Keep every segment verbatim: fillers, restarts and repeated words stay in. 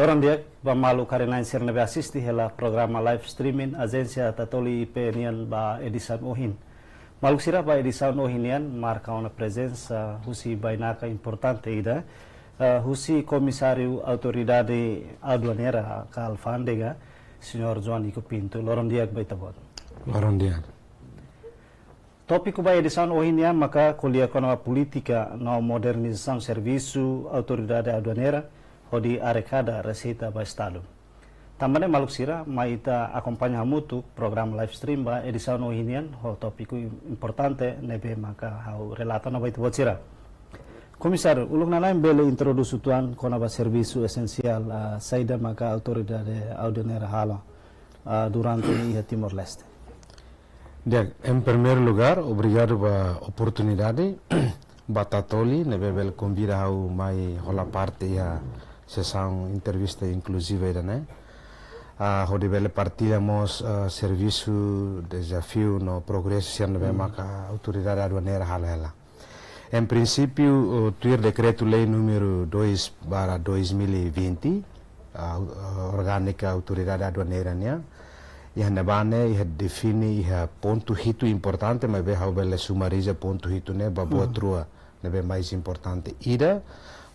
Loron di'ak ba maluk karik-na'in sira ne'ebé asiste hela programa live streaming Ajénsia Tatoli I P nian ba edisaun ohin. Maluk sira, ba edisaun ohin nian marka ona prezensa husi bainaka importante ida, eh, husi Komisáriu Autoridade Aduaneira ka Alfándega, Señór João Nico Pinto. Loron di'ak ba ita-boot. Loron di'ak. Tópiku ba edisaun ohin nian maka ko'alia kona-ba polítika no modernizasaun servisu Autoridade Aduaneira hodi arekada reseita ba Estadu. Tanba ne'e maluk sira, mai ita akompaña hamutuk programa live stream ba edisaun ohin nian ho tópiku im-, importante ne'ebé maka ha'u relata ona ba ita-boot sira. Komisáriu, uluk nanain bele introdús uitoan kona-ba servisu esensiál, ah, saida maka Autoridade Aduaneira halo, ah, durante ne'e iha Timor-Leste. Di'ak, em primeiro lugar, obrigadu ba oportunidade, ba Tatoli, ne'ebé bele konvida ha'u mai hola parte iha sesaun entrevista inkluziva ida-ne'e. Ah, hodi bele partilla mós, ah, servisu, dezafiu no progresu sira ne'ebé maka Autoridade Aduaneira halo hela. Em princípio, o tuir Dekretu-Lei número dois barra dois mil e vinte, a, a orgánika Autoridade Aduaneira nian, iha ne'ebá ne'e, iha define, iha pontu hitu importante, maibé ha'u bele sumariza pontu hitu ne'e ba buat rua ne'ebé mais importante. Ida,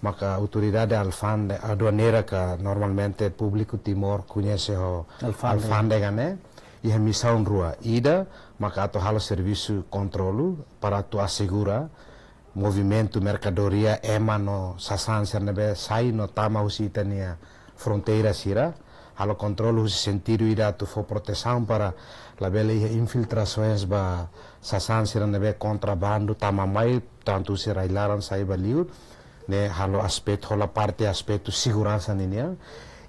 maka Autoridade Alfande-, Aduaneira ka normalmente públiku Timor koñese ho Alfándega. Alfándega ne'e, iha misaun rua. Ida, maka atu halo servisu kontrolu para atu asegura movimentu merkadoria, ema no sasán sira ne'ebé sai no tama husi ita-nia fronteira sira, halo kontrolu husi sentidu ida atu fó protesaun para labele iha infiltrasoens ba sasán sira ne'ebé kontrabandu tama mai, tantu husi rai-laran sai ba liur, ne'e halo aspetu, hola parte aspetu seguransa ninian.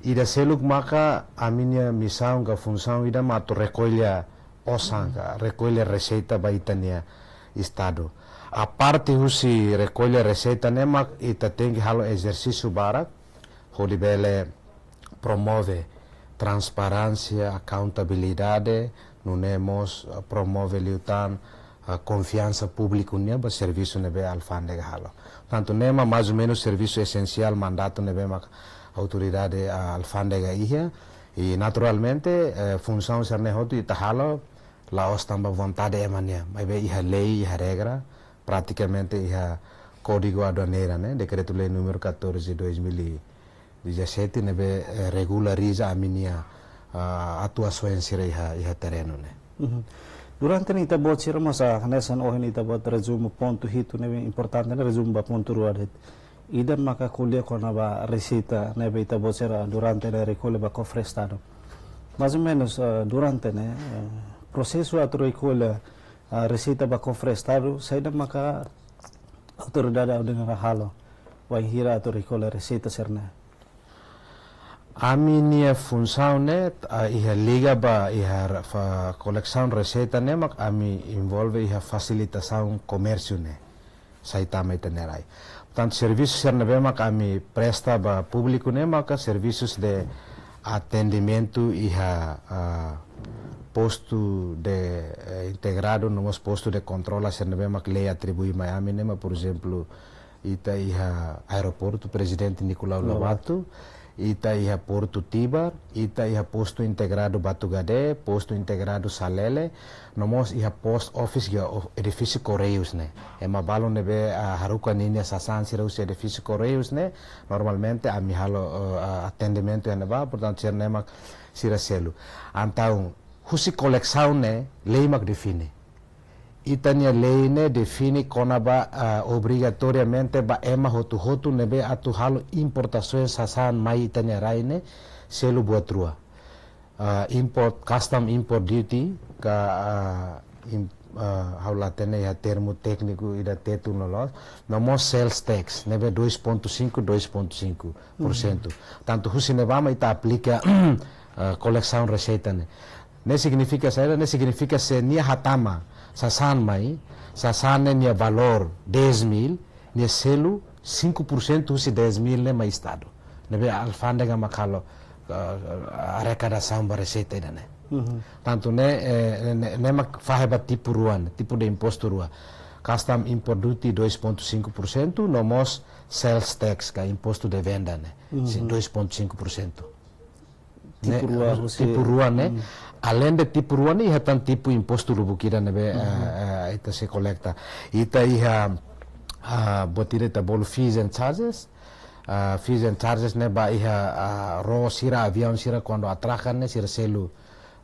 Ida seluk maka ami-nia misaun ka funsaun ida mak atu rekolla osan ka, rekolla reseita ba ita-nia Estadu. Aparte husi rekolla reseita ne'e mak ita tenke halo ezersísiu barak, hodi bele promove transparénsia, accountabilidade, nune'e mós, eh, promove liután, eh, konfiansa públiku nian ba servisu ne'ebé Alfándega halo. Tantu ne'e mak mais ou menos servisu esensiál mandatu ne'ebé mak Autoridade, ah, Alfándega iha. I naturalmente, eh, funsaun sira-ne'e hotu ita halo la'ós tanba vontade ema nian, maibé iha lei, iha regra, pratikamente iha Kódigu Aduaneira ne'e, Dekretu-Lei número catorze dois mil e dezassete ne'ebé, eh, regulariza ami-nia, ah, atuasaun sira iha, iha terrenu ne'e. Mhm. Durante ne'e ita-boot sira mós, ah, hanesan ohin ita-boot rezumu pontu hitu ne'ebé importante ne'e rezumu ba pontu rua de'it. Ida maka ko'alia kona-ba reseita ne'ebé ita-boot sira durante ne'e rekolla ba kofre Estadu. Mais ou menos, eh, durante ne'e, eh, prosesu atu rekolla, eh, reseita ba kofre Estadu, saida maka Autoridade Aduaneira halo, wainhira atu rekolla reseita sira-ne'e? Ami-nia funsaun ne'e, ah, iha liga ba iha ra-, fa-, kolesaun reseita ne'e mak ami envolve iha fasilitasaun komérsiu ne'e sai tama ita-nia rai. Portantu, servisu sira ne'ebé mak ami presta ba públiku ne'e maka servisus de atendimentu iha, ah, postu de, eh, integradu, no mós postu de kontrola sira ne'ebé mak lei atribui mai ami ne'e mak, por ezemplu, ita iha aeroportu Prezidente Nicolau Lobato, ita iha Portu Tibar, ita iha postu integradu Batugade, postu integradu Salele, no mós iha post office ka o-, edifísiu Correios ne'e. Ema balu ne'ebé, ah, haruka ninia sasán sira husi edifísiu Correios ne'e, normalmente ami halo, eh, ah, atendimentu iha ne'ebá, portantu sira-ne'e mak sira selu. Entaun, husi kolesaun ne'e, lei mak define. Ita-nia lei ne'e define kona-ba, ah, obrigatoriamente ba ema hotu-hotu ne'ebé atu halo importasaun sasán mai ita-nia rai ne'e selu buat rua. Ah, import, custom import duty, ka, ah, im-, ah, ha'u la hatene iha termu tékniku ida Tetun loloos, no mós sales tax, ne'ebé dois ponto cinco, dois ponto cinco por cento. Uhum. Tantu husi ne'ebá mak ita aplika, ah, kolesaun reseita ne'e. Ne'e signifika saida? Ne'e signifika se nia hatama sasán mai, sasán ne'e nia valór dez mil, nia selu cinco por cento husi dez mil ne'e mai Estadu. Ne'ebé alfándega mak halo, eh, arrecadação ba reseita ida-ne'e. Uhum. Tantu ne'e, eh, ne'e, ne'e mak fahe ba tipu rua ne'e, tipu de impostu rua. Custom Import Duty dois ponto cinco por cento, no mós sales tax, ka impostu de venda ne'e, si Mhm. dois ponto cinco por cento. Tipu Ne'e, rua, husi tipu rua ne'e. Hmm. Alende tipu rua ne'e, iha tan tipu impostu lubuk ida ne'ebé, Mhm. eh, eh, ita sei kolekta. Ita iha, ah, buat ida ita bolu fees and charges. Ah, fees and charges ne'e ba iha, ah, ró sira, aviaun sira kuandu atraka ne'e sira selu,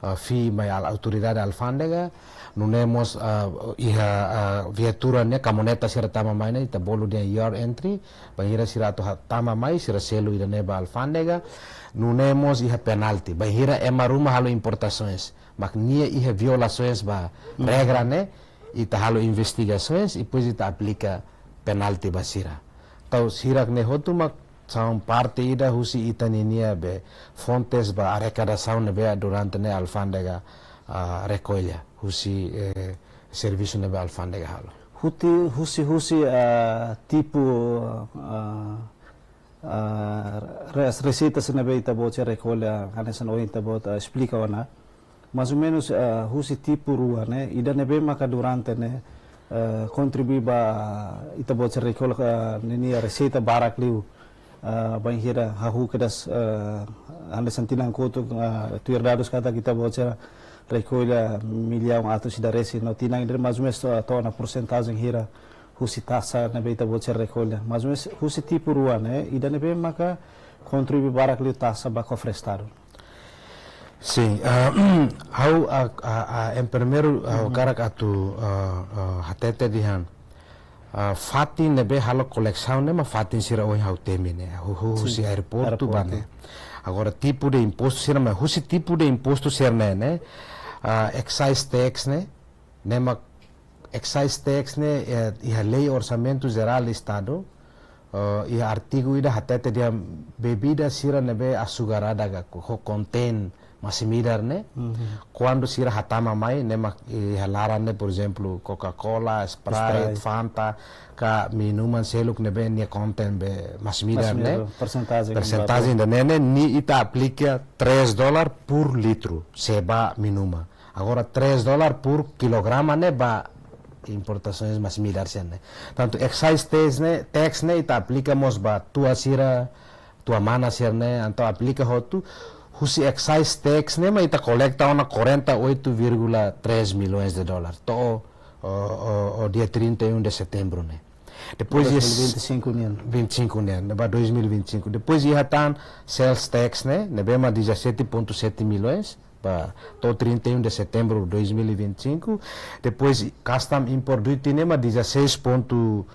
ah, fee mai al-, autoridade alfándega. Nune'e mós, ah, iha, ah, viatura ne'e, kamioneta sira tama mai ne'e, ita bolu dehan yard entry. Bainhira sira atu ha-, tama mai, sira selu ida-ne'e ba alfándega. Nune'e mós iha penalti. Bainhira ema ruma halo importasoens, mak nia iha violasoens ba Hmm. regra ne'e, ita halo investigasoens, depois ita aplika penalti ba sira. Entaun sira ne'e hotu mak são parte ida husi ita ninia be fontes ba arrecadação ne'ebé durante ne'e alfándega, ah, rekolla husi, eh, servisu ne'ebé alfándega halo. Huti, husi, husi, ah, tipu, ah, ah, res-, reseitas ne'ebé ita-boot sira rekolla, hanesan ohin ita-boot, ah, esplika ona. Mais ou menus, ah, husi tipu rua ne'e, ida ne'ebé maka durante ne'e, ah, kontribui ba ita-boot sira rekolla, ah, ninia reseita barak liu, ah, bainhira hahú kedas, ah, hanesan tinan kotuk, ah, tuir dadus katak ita-boot sira rekolla millaun atus ida resin, no tinan ida mais ou menus to'o, to'o ona persentajen hira husi taxa ne'ebé ita-boot sira rekolla. Mais ou menus husi tipu rua ne'e, ida ne'ebé maka kontribui barak liu taxa ba kofre Estadu. Sin, ah, ha'u, ah, ah, ah, em primeiru, ah, Mhm. hakarak atu, ah, ah, hatete dehan, ah, fatin ne'ebé halo kolesaun ne'e mak fatin sira ohin ha'u temi ne'e, hu-, hu-, Sin, husi aeroportu ba aeroportu. ne'e. Agora, tipu de impostu sira mak, husi tipu de impostu sira-ne'e, ne'e, ah, excise tax ne'e, ne'e mak excise tax ne'e, eh, iha Lei Orsamentu Jerál Estadu, eh, iha artigu ida hatete dehan bebida sira ne'ebé asugarada ka ho konten masin-midar ne'e, Mhm. kuandu sira hatama mai, ne'e mak iha laran ne'e, por ezemplu, Coca-Cola, Sprite, Sprite. Fanta, ka minuman seluk ne'ebé nia konten be masin-midar ne'e. Masin-midar, persentajen Persentajen ida-ne'e, ne'e, nia ita aplika três dólar por litru, se ba minuman. Agora, três dólar por kilograma ne'e ba importasoens masin-midar sira-ne'e. Tantu excise tax ne'e, tax ne'e ita aplika mós ba tua sira, tua mana sira-ne'e, entaun aplika hotu, husi excise tax ne'e mak ita kolekta ona quarenta e oito vírgula três milhões de dólares. To'o, o, o, o dia trinta e um de setembro ne'e. Depois dois mil e vinte e cinco nian. Vinte e cinco nian, ba dois mil e vinte e cinco. Depois iha tan sales tax ne'e, ne'ebé mak dezassete ponto sete milhões, ba to'o trinta e um de setembro de dois mil e vinte e cinco. Depois custom import duty ne'e mak dezasseis ponto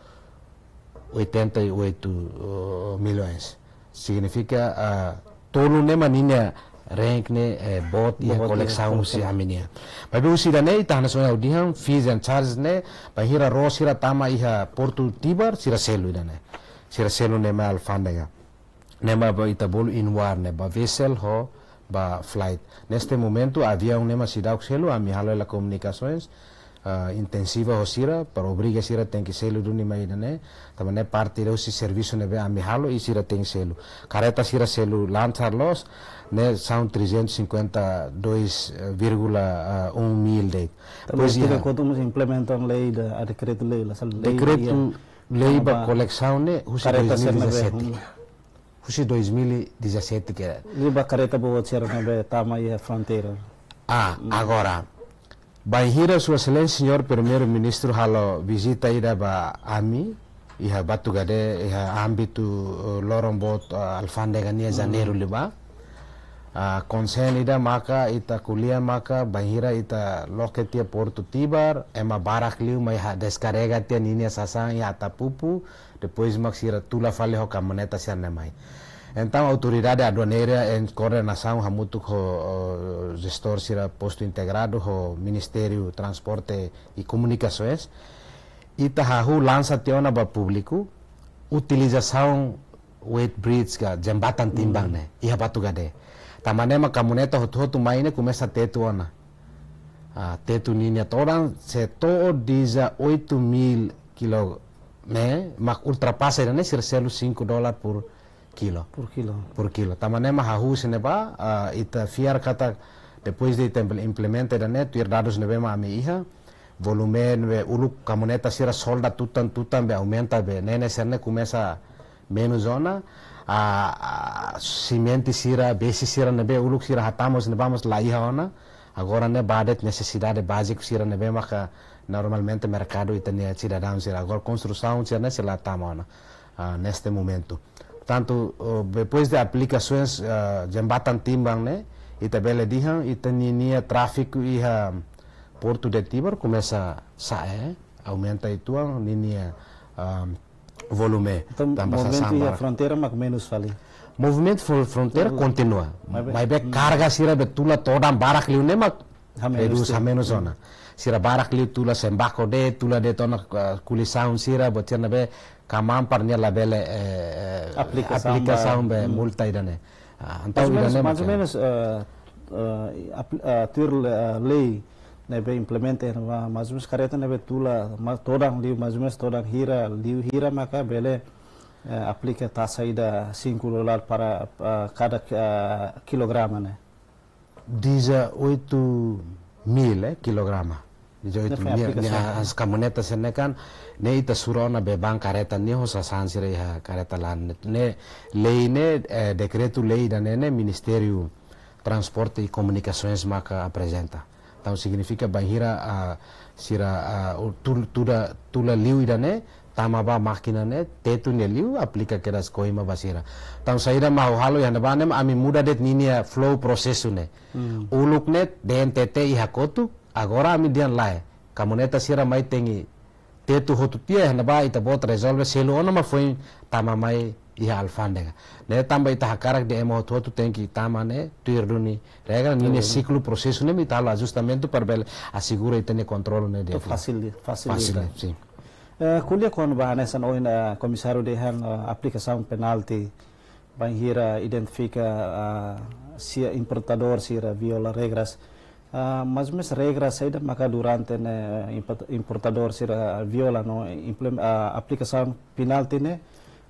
oitenta e oito, oh, milhões. Signifika, ah, tolu ne'e mak ninia rank ne'e, eh, boot iha Boot iha kolesaun husi kolesaun. ami nian. Maibé husi ida-ne'e ita hanesan ohin ha'u dehan, fees and charges ne'e, bainhira ró sira tama iha Portu Tibar, sira selu ida-ne'e. Sira selu ne'e mai alfándega. Ne'e mak ba ita bolu inward ne'e, ba vessel ho ba flight. Neste momentu, aviaun ne'e mak seidauk selu, ami halo hela komunikasoens, ah, intensiva ho sira, para obriga sira tenke selu duni mai ida-ne'e, tanba ne'e parte ida husi servisu ne'ebé ami halo i sira tenke selu. Karreta sira selu lansa loos, ne'e são trezentos e cinquenta e dois vírgula um mil de'it. Tanba Pois ita iha. kotu mós implementa lei ida, ah, dekretu-lei, la sala lei Dekretu iha. lei Tanba ba kolesaun ne'e, husi karreta sira ne'ebé, dois mil e dezassete. hum. Husi dois mil e dezassete ke. Liu ba karreta boot sira ne'ebé tama iha fronteira. Ah, Hmm. agora. Bainhira Sua Exelénsia Señór Primeiru-Ministru halo vizita ida ba ami, iha Batugade, iha ámbitu, eh, loron boot, eh, alfándega nian Hmm. Janeiru liubá. Ah, konsen ida maka ita ko'alia maka bainhira ita loke tiha Portu Tibar, ema barak liu mai ha-, deskarrega tiha ninia sasán iha Atapupu, depois mak sira tula fali ho kamioneta sira-ne'e mai. Entaun, autoridade aduaneira em koordenasaun hamutuk ho, ho jestór sira postu integradu ho Ministériu Transporte i Komunikasoens, ita hahú lansa tiha ona ba públiku, utilizasaun weighbridge ka jembatan timbang Hmm. ne'e, iha Batugade. Tanba ne'e mak kamioneta hotu-hotu mai ne'e komesa tetu ona. Ah, tetu ninia todan se to'o dezoito mil kilo ne'e, mak ultrapasa ida-ne'e sira selu cinco dólar por kilo. Por kilo. Por kilo. Tanba ne'e mak hahú husi ne'ebá, ah, ita fiar katak depois de ita imple-, implementa ida-ne'e, tuir dadus ne'ebé mak ami iha, volume ne'ebé uluk kamioneta sira solda tutan-tutan be aumenta be ne'e ne'e sira-ne'e komesa menus ona, a, a, simente sira, besi sira ne'ebé uluk sira hatama mós ne'ebá mós la iha ona, agora ne'e ba de'it nesesidade báziku sira ne'ebé maka normalmente merkadu ita-nia sidadaun sira, agora konstrusaun sira-ne'e sira la tama ona, ah, neste momento. Tantu, oh, depois de aplikasoens, ah, jembatan timbang ne'e, ita bele dehan, ita ninia tráfiku iha Portu de Timor komesa sa'e, aumenta uitoan ninia, ah, volume. Entaun, tanba movimentu sasán iha barak. Fronteira mak menus fali. Movimentu fro-, fronteira Tudo. Kontinua. Maibé, Maibé hmm. Karga sira be tula todan barak liu ne'e mak hamenus redús, tu. Hamenus ona. Sira barak liu tula sembako de'it, tula de'it ona, ah, kolisaun sira, buat sira ne'ebé kmaan para nia labele, eh, eh, aplikasaun aplikasaun ba, be hmm. Multa ida-ne'e. Ah, entaun mais ou menus, ida-ne'e mais ou maka menus, eh, eh, apl-, eh, tuir, eh, lei ne'ebé implementa, ma-, mais ou menus kareta ne'ebé tula, ma-, todan liu, mais ou menus todan hira, liu hira maka bele, eh, aplika taxa ida cinco dólar para, eh, kada, eh, kilograma ne'e. Dezoito mil, eh, kilograma. Dezoito mil. Ne'e foin aplikasaun. Ne'e as kamioneta sira-ne'e kan, ne'e ita sura ona beban kareta nian ho sasán sira iha kareta laran. Ne'e lei ne'e, eh, dekretu lei ida-ne'e ne'e Ministériu Transporte e Komunikasoens maka aprezenta. Entaun signifika bainhira, ah, sira, ah, o tul-, tula, tula liu ida-ne'e, tama ba mákina ne'e, tetu nia liu, aplika kedas koima ba sira. Entaun saida mak ha'u halo iha ne'ebá ne'e, ami muda de'it ninia flow prosesu ne'e. Hmm. Uluk ne'e, D N T T iha kotuk, agora ami dehan lae. Kamioneta sira mai tenke tetu hotu tiha, iha ne'ebá ita-boot rezolve selu ona mak foin tama mai iha alfándega. Ne'e tanba ita hakarak dehan ema hotu-hotu tenke tama ne'e, tuir duni regra, ninia Tuir. Siklu prosesu ne'e mak ita halo ajustamentu para bele asegura ita-nia kontrolu ne'e Entaun di'ak. Fasil, fasil. Fasil, sim. Eh, ko'alia kona-ba hanesan ohin, eh, Komisáriu dehan, eh, aplikasaun penalti bainhira identifika, eh, sira importadór sira viola regras. Eh, mais ou menus regra saida maka durante ne'e import-, importadór sira viola no implem-, eh, aplikasaun penalti ne'e,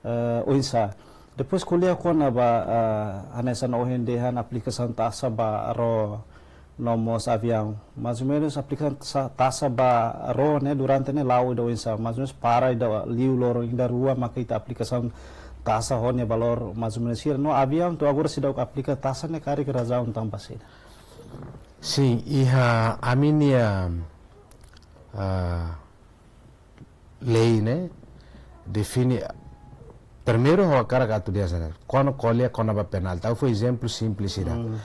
eh, oinsá. Depois ko'alia kona-ba, eh, hanesan ohin dehan aplikasaun taxa ba ró no mós aviaun. Mais ou menus aplikasaun taxa, taxa ba ró ne'e durante ne'e la'o ida oinsá. Mais ou menus para ida liu loron ida rua maka ita aplikasaun taxa ho nia valór mais ou menus sira. No aviaun to'o agora seidauk aplika taxa ne'e karik razaun tanba saida? Sim, iha ami-nia, ah, lei ne'e define, primeiru ha'u hakarak atu dehan sira-ne'e, kuandu ko'alia kona-ba penalti, ha'u fó ezemplu simples ida. Hmm.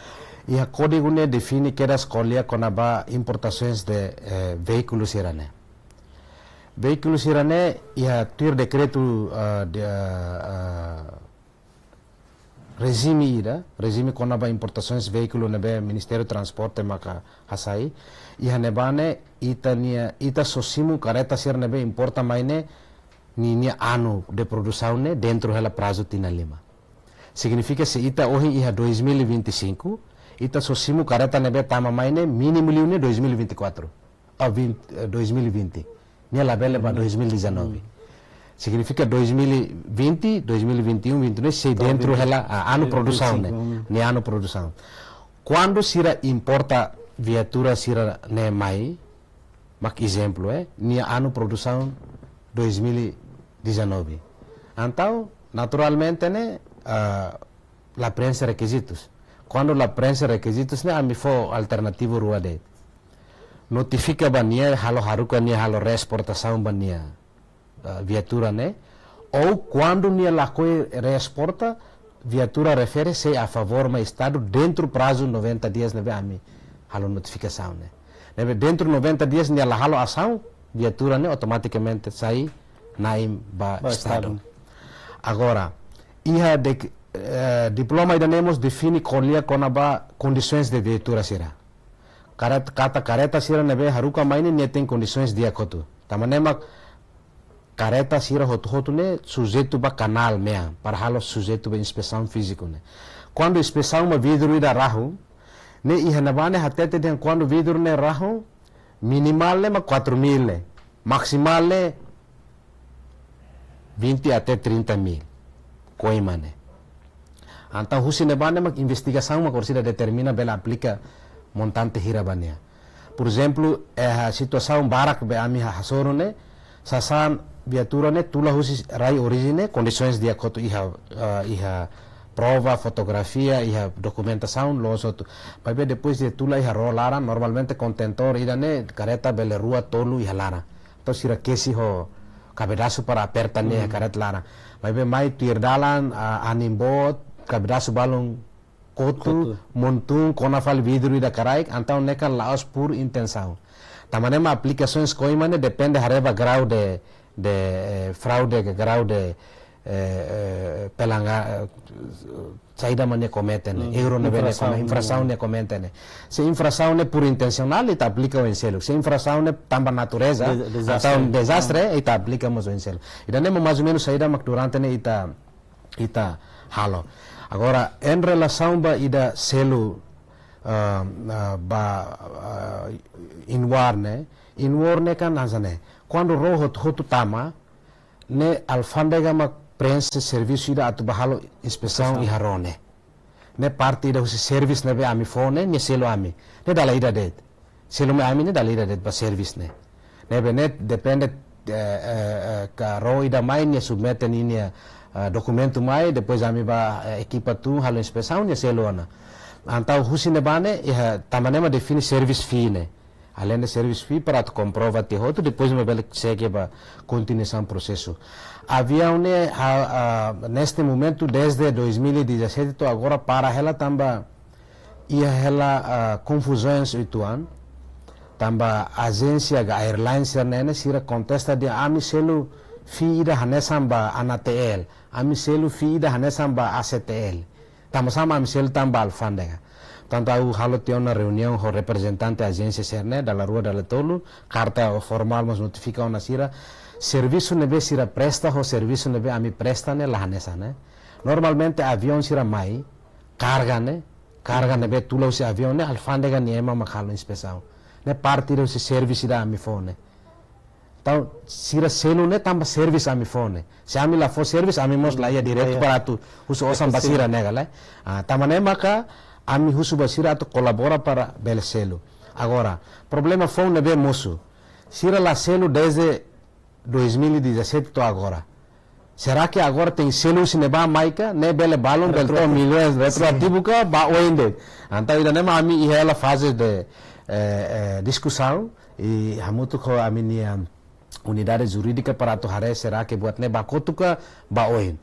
Iha kódigu ne'e define kedas ko'alia kona-ba importasoens de, eh, veíkulu sira-ne'e. Veíkulu sira-ne'e iha tuir dekretu, ah, de, ah, ah, rejime ida, rejime kona-ba importasoens veíkulu ne'ebé Ministériu Transporte maka hasai, iha ne'ebá ne'e ita-nia, ita só simu kareta sira ne'ebé importa mai ne'e ninia anu de produsaun ne'e dentru hela prazu tinan lima. Signifika se ita ohin iha dois mil e vinte e cinco, ita só simu kareta ne'ebé tama mai ne'e mínimu liu ne'e dois mil e vinte e quatro. Ah, vinte, eh, dois mil e vinte. Nia labele ba Uhum. dois mil e dezanove. Uhum. Signifika dois mil e vinte, dois mil e vinte e um, vinte e dois, sei Entaun, dentru vinte, hela, ah, anu vinte e cinco, produsaun ne'e. Uhum. Nia anu produsaun. Kuandu sira importa viatura sira-ne'e mai, mak ezemplu, eh, nia anu produsaun dois mil e dezanove. Entaun, naturalmente, ne'e, ah, la preenxe rekizitus. Kuandu la preenxe rekizitus ne'e ami fó alternativu rua de'it. Notifika ba nia, halo haruka nia halo reesportasaun ba nia, eh, viatura ne'e. Ou kuandu nia lakohi reesporta, viatura refere sei a favór mai Estadu dentru prazu noventa dias ne'ebé ami halo notifikasaun ne'e. Ne'ebé dentru noventa dias nia la halo asaun, viatura ne'e automatikamente sai na'in ba Ba Estadu. Estadu. Agora, iha dek-, eh, diploma ida-ne'e mós define ko'alia kona-ba kondisoens de viatura sira. Karet-, katak kareta sira ne'ebé haruka mai ne'e nia tenke kondisoens di'ak hotu. Tanba ne'e mak kareta sira hotu-hotu ne'e sujeitu ba kanál mean, para halo sujeitu ba inspesaun fíziku ne'e. Kuandu inspesaun mak vidru ida rahun, ne'e iha ne'ebá ne'e hatete dehan kuandu vidru ne'e rahun, minimál ne'e mak quatro mil ne'e, maksimál ne'e vinte até trinta mil. Koima ne'e. Entaun husi ne'ebá ne'e mak investigasaun mak orsida determina bele aplika montante hira ba nia. Por ezemplu, eh, situasaun barak be ami ha-, hasoru ne'e, sasán viatura ne'e tula husi rai orijen ne'e, kondisoens di'ak hotu iha, eh, iha prova, fotografia, iha dokumentasaun, loos hotu. Maibé depois de tula iha ró laran, normalmente kontentór ida-ne'e kareta bele rua tolu iha laran. Entaun sira kesi ho kabedasu para aperta nia, hmm, kareta laran. Maibé mai tuir dalan, ah, anin boot, kabedasu balun kotu, kotu, montun, kona fali vidru ida karaik, entaun ne'e kan la'ós por intensaun. Tanba ne'e mak aplikasoens koima ne'e depende haree ba grau de, de, eh, fraude, grau de, eh, eh, pelanga-, eh, saida mak nia komete ne'e, hmm, erru ne'ebé nia kome-, infrasaun, infrasaun nia komete ne'e. Se infrasaun ne'e por intensionál, ita aplika oin seluk. Se infrasaun ne'e tanba natureza, de-, dezastre, entaun dezastre, hmm, ita aplika mós oin seluk. Ida-ne'e mak mais ou menus saida mak durante ne'e ita, ita halo. Agora, em relasaun ba ida selu, ah, ah, ba, ah, inwar ne'e, inwar ne'e kan hanesan ne'e. Kuandu ró hotu-hotu tama, ne'e alfándega mak prenxe servisu ida atu bá halo inspesaun, inspesaun, iha ró ne'e. Ne'e parte ida husi servisu ne'ebé ami fó ne'e, nia selu ami. Ne'e dala ida de'it. Selu mai ami ne'e dala ida de'it ba servisu ne'e. Ne'ebé ne'e depende, eh, eh, eh, ka ró ida mai nia submete ninia, eh, dokumentu mai, depois ami bá, eh, ekipa tun halo inspesaun nia selu ona. Entaun husi ne'ebá ne'e, iha, tanba ne'e mak define service fee ne'e. Além de service fee para atu komprova tiha hotu, depois mak bele segue ba kontinuasaun prosesu. Aviaun ne'e, ah, ah, neste momento, desde dois mil e dezassete to'o agora para hela tanba iha hela, ah, konfuzaun uitoan. Tanba ajénsia ka airline sira-ne'e ne'e sira kontesta dehan ami selu fee ida hanesan ba ANATL, ami selu fee ida hanesan ba ACTL. Tanba sá mak ami selu tan ba alfándega. Tantu ha'u halo tiha ona reuniaun ho reprezentante ajénsia sira-ne'e, dala rua, dala tolu, karta formál mós notifika ona sira. Servisu ne'ebé sira presta ho servisu ne'ebé ami presta ne'e la hanesan ne'e. Normalmente aviaun sira mai, karga ne'e, karga ne'ebé tula husi aviaun ne'e, alfándega nia ema mak halo inspesaun. Ne'e parte husi servisu ida ami fó ne'e. Entaun, sira selu ne'e tanba servisu ami fó ne'e. Se ami la fó servisu, ami mós la iha direitu, hmm, para atu husu osan ba sira ne'e ka lae. Ah, tanba ne'e maka ami husu ba sira atu kolabora para bele selu. Agora, problema foun ne'ebé mosu. Sira la selu desde dois mil e dezassete to'o agora. Será que agora tenke selu husi ne'ebá mai ka? Ne'e bele balun, bele to'o milhões retroativu ka, ba oin de'it. Entaun, ida-ne'e mak ami iha hela faze de, eh, eh, diskusaun, i hamutuk ho ami-nia unidade jurídika para atu haree será que buat ne'e ba kotuk ka ba oin.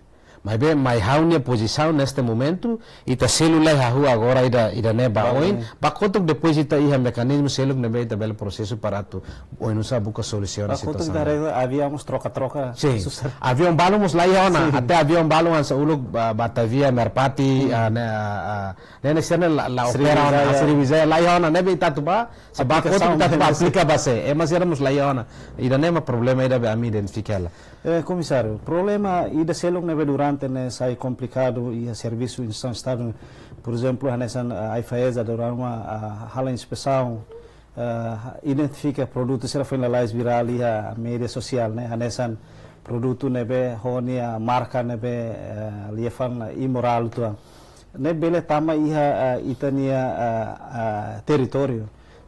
Maibé, mai ha'u-nia pozisaun neste momento, ita selu lai hahú agora ida, ida-ne'e ba oin, ba oin, ba kotuk depois ita iha mekanizmu seluk ne'ebé ita bele prosesu para atu oinsá buka solusaun ba kotuk situasaun. Ita haree aviaun mós troka-troka. Sin. Susar. Aviaun balun mós la iha ona, sin, até aviaun balun hanesan uluk ba, Batavia, Merpati, hmm, ah, ne'e, ah, ah, ne'e, ne'e sira-ne'e la, la opera ona, Sriwijaya. Sriwijaya la iha ona, ne'ebé ita atu bá, se ba kotuk ita atu bá aplikasaun, aplika ba sé, ema sira mós la iha ona. Ida-ne'e mak problema ida be ami identifika hela. Eh, Komisáriu, problema ida seluk ne'ebé durante ne'e sai komplikadu iha servisu instituisaun Estadu. Por ezemplu, hanesan, ah, AIFAESA durante, ah, halo inspesaun, ah, identifika produtu sira foin lalais virál iha média sosiál ne'e, hanesan produtu ne'ebé ho nia marka ne'ebé, eh, liafuan imorál uitoan. Ne'e bele tama iha, eh, ita-nia, eh, eh, territóriu.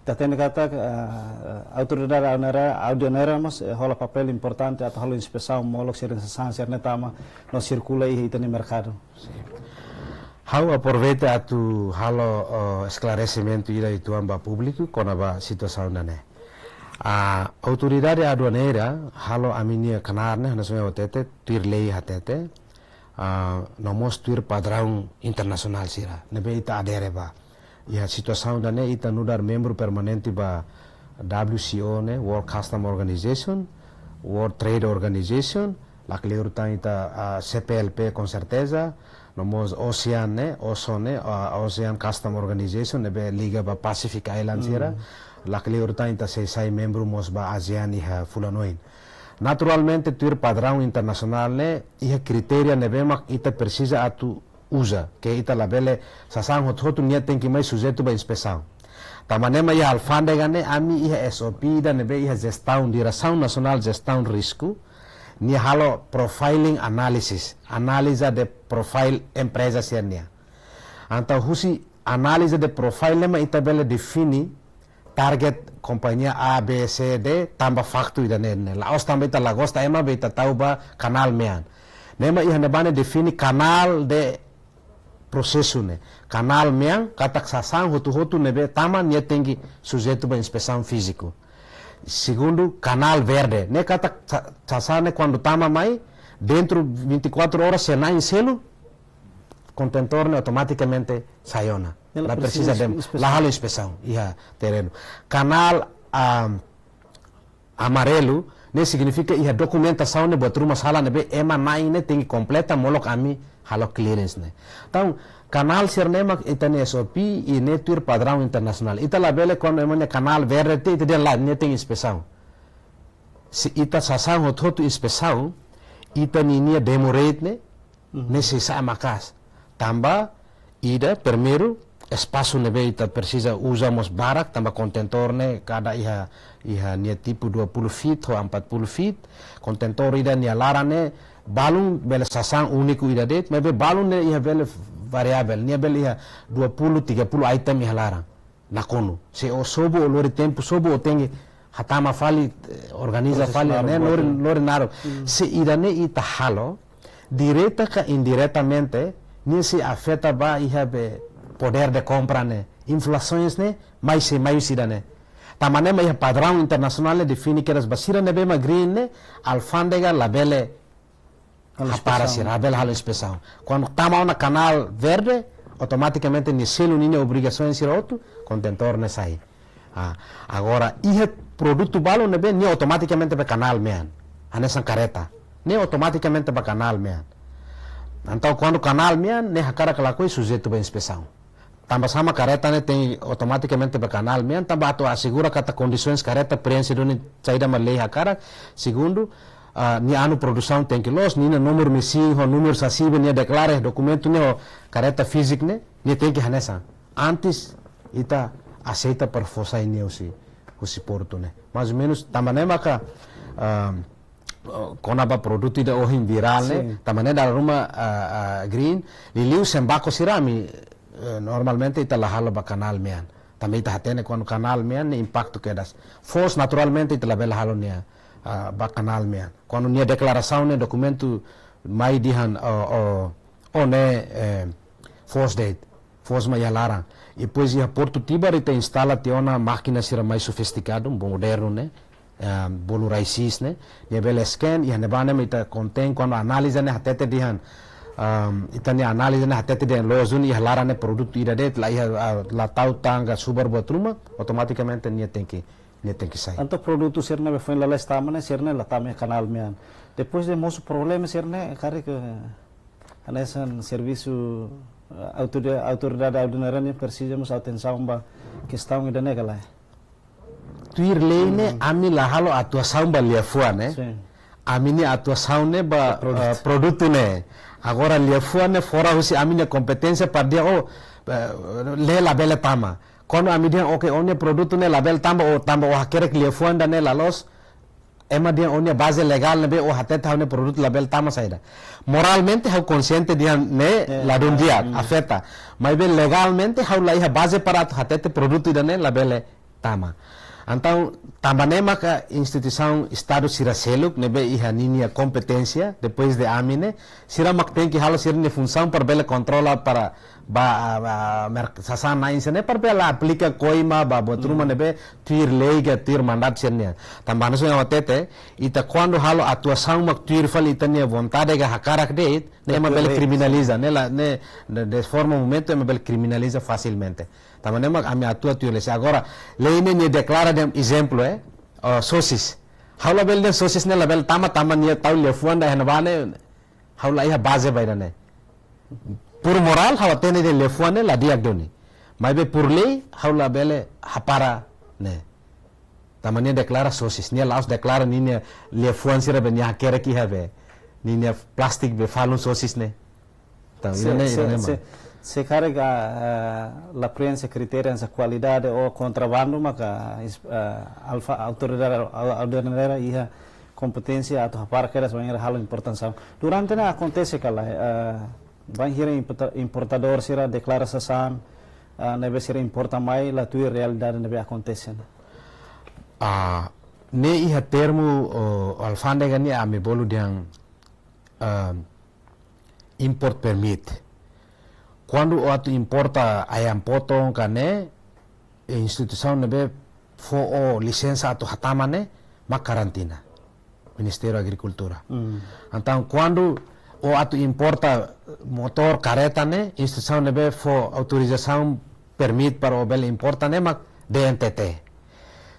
Ita hatene katak, eh, autoridade aduanera, aduanera mós, eh, hola papél importante atu halo inspesaun molok sira-nia sasán sira-ne'e tama no sirkula iha ita-nia merkadu. Sin. Ha'u aproveita atu halo, oh, esklaresimentu ida uitoan ba públiku kona-ba situasaun ida-ne'e. Ah, autoridade aduanera halo ami-nia knaar ne'e, hanesan ohin hatete, tuir lei hatete, ah, no mós tuir padraun internasionál sira ne'ebé ita adere ba. Iha situasaun ida-ne'e ita nu'udar membru permanente ba W C O ne'e, World Customs Organization, World Trade Organization, lakleur tan ita, ah, C P L P com certeza, no mós ASEAN ne'e, OCO ne'e, ah, ASEAN Customs Organization, ne'ebé liga ba Pacific Island sira, hmm, lakleur tan ita sei sai membru mós ba ASEAN iha fulan oin. Naturalmente, tuir padraun internasionál ne'e, iha kritéria ne'ebé mak ita presiza atu uza, ke ita labele sasán hotu-hotu nia tenke mai sujeitu ba inspesaun. Tanba ne'e mak iha alfándega ne'e ami iha S O P ida ne'ebé iha jestaun, Diresaun Nasionál Jestaun Risku, nia halo profiling analysis, analiza de profile empreza sira-nian. Entaun husi analiza de profile ne'e mak ita bele define target kompañia A, B, C, D, tanba faktu ida-ne'e ne'e. La'ós tanba ita la gosta ema be ita tau ba kanál mean. Ne'e mak iha ne'ebá ne'e define kanál de prosesu ne'e. Kanál mean, katak sasán hotu-hotu ne'ebé tama nia tenke sujeitu ba inspesaun fíziku. Segundu, kanál verde. Ne'e katak sa-, sasán ne'e kuandu tama mai, dentro vinte e quatro horas se na'in selu, kontentór ne'e automatikamente sai ona. Ela la presiza presiza dem-, inspesaun. La halo inspesaun iha terrenu. Kanál, ah, amarelu, ne'e signifika iha dokumentasaun ne'e buat ruma sala ne'ebé ema na'in ne'e tenke kompleta molok ami halo clearance ne'e. Entaun, kanál sira-ne'e mak ita-nia S O P i ne'e tuir padraun internasionál. Ita labele kuandu ema nia kanál verde tiha, ita dehan lae, ne'e tenke inspesaun. Se ita sasán hotu-hotu inspesaun, ita ninia demo rate ne'e, Mhm. ne'e sei sa'e maka'as. Tanba ida, primeiru, espasu ne'ebé ita presiza uza mós barak, tanba kontentór ne'e kada iha, iha nia tipu dua puluh feet ho empat puluh feet. Kontentór ida nia laran ne'e balun bele sasán úniku ida de'it, maibé balun ne'e iha bele variavel, nia bele iha dua puluh, tiga puluh item iha laran. Nakonu. Se o sobu o lori tempu, sobu o tenke hatama fali, eh, organiza Prosesu fali, naruk ne'e buat lori, ne'e. Lori naruk. Hmm. Se ida-ne'e ita halo, direta ka indiretamente, nia sei afeta ba iha be poder de kompra ne'e, inflasaun ne'e, mai sei mai husi ida-ne'e. Tanba ne'e mak iha padraun internasionál ne'e define kedas ba sira ne'ebé mak green ne'e, alfándega labele Halo hapara inspesaun. Sira, labele halo inspesaun. Kuandu tama ona kanál verde, automatikamente nia selu ninia obrigasaun sira hotu, kontentór ne'e sai. Ah, agora, iha produtu balu ne'ebé nia automatikamente ba kanál mean. Hanesan kareta. Nia automatikamente ba kanál mean. Entaun, kuandu kanál mean, ne'e hakarak ka lakohi sujeitu ba inspesaun. Tanba sá mak kareta ne'e tenke automatikamente ba kanál mean, tanba atu asegura katak kondisoens kareta preenxe duni saida mak lei hakarak. Segundu, ah, nia anu produsaun tenke loos, ninia númeru mesin ho númeru sasí be nia deklara iha dokumentu ne'e ho kareta fíziku ne'e, nia tenke hanesan. Antes ita aseita para fó sai nia husi, husi portu ne'e. Mais ou menus, tanba ne'e maka, ah, kona-ba produtu ida ohin virál ne'e, Sin. Tanba ne'e dala ruma, ah, ah, green, liuliu sembako sira ami, eh, normalmente ita la halo ba kanál mean. Tanba ita hatene kuandu kanál mean ne'e impaktu kedas. Foos naturalmente ita labele halo nia, ah, ba kanál mean. Kuandu nia deklarasaun ne'e dokumentu mai dehan, o, o, o ne'e, eh, foos de'it. Foos mak iha laran. I depois iha Portu Tibar ita instala tiha ona mákina sira mais sofistikadu, modernu ne'e, eh, bolu raio-x ne'e, nia bele scan, iha ne'ebá ne'e mak ita konten kuandu analiza ne'e hatete dehan, ehm, ita-nia analiza ne'e hatete dehan loos duni iha laran ne'e produtu ida de'it, la iha, ah, la tau tan ka subar buat ruma, automatikamente nia tenke, nia tenke sai. Entaun produtu sira ne'ebé foin lalais tama ne'e, sira ne'e la tama iha kanál mean. Depois de mosu problema sira ne'e, karik hanesan servisu, eh, autoridade, autoridade ordinária ne'e presiza mós atensaun ba kestaun ida-ne'e ka lae? Tuir lei ne'e, Hmm. ami la halo atuasaun ba liafuan ne'e. Sin. Ami-nia atuasaun ne'e ba, Ba produtu. Eh, produtu ne'e. Agora liafuan ne'e fora husi ami-nia kompeténsia para dehan, oh, eh, lei labele tama. Kuandu ami dehan, oke, ó-nia produtu ne'e labele tama, ou tanba ó hakerek liafuan ida-ne'e la loos, ema dehan ó-nia baze legál ne'ebé ó hatete ha'u-nia produtu labele tama saida. Moralmente ha'u konsiente dehan ne'e Eh, ladún eh, di'ak, hmm. afeta. Maibé legalmente ha'u la iha baze para atu hatete produtu ida-ne'e labele tama. Entaun, tanba ne'e maka instituisaun Estadu sira seluk ne'ebé iha ninia kompeténsia, depois de ami ne'e, sira mak tenke halo sira-nia funsaun para bele kontrola para ba, ba, merk-, sasán na'in sira-ne'e para bele aplika koima ba buat ruma Hmm. ne'ebé tuir lei ka tuir mandatu sira-nian. Tanba hanesan ohin ha'u hatete, ita kuandu halo atuasaun mak tuir fali ita-nia vontade ka hakarak de'it, ne'e ema Tuir bele lei. kriminaliza, ne'e la, ne'e, de, de forma momentu ema bele kriminaliza fasilmente. Tanba ne'e mak ami atua tuir lei. Agora, lei ne'e nia deklara dehan ezemplu, eh, oh, sosis. Ha'u labele dehan sosis ne'e labele tama, tanba nia tau liafuan ida iha ne'ebá ne'e, ha'u la iha baze ba ida-ne'e. Por morál, ha'u hatene dehan liafuan ne'e la di'ak duni. Maibé por lei, ha'u labele hapara ne'e. Tanba nia deklara sosis, nia la'ós deklara ninia liafuan sira be nia hakerek iha be, ninia plástiku be falun sosis ne'e. Entaun, Se, ida-ne'e, se, ida-ne'e se, mak. se karik, ah, la preenxe kritériu hanesan kualidade ou kontrabandu maka is-, ah, alfa autoridade au-, aduaneira iha kompeténsia atu hapara kedas bainhira halo importasaun. Durante ne'e akontese ka lae, ah, bainhira importa-, importadór sira deklara sasán, ah, ne'ebé sira importa mai la tuir realidade ne'ebé akontese ne'e. Ah, ne'e iha termu, oh, alfándega nian ami bolu dehan, ah, import permit. Kuandu ó atu importa ayam potong ka ne'e, eh, instituisaun ne'ebé fó ó lisensa atu hatama ne'e, mak karantina. Ministériu Agrikultura. Mm. Entaun, kuandu ó atu importa motór, kareta ne'e, instituisaun ne'ebé fó autorizasaun, permit para ó bele importa ne'e mak D N T T.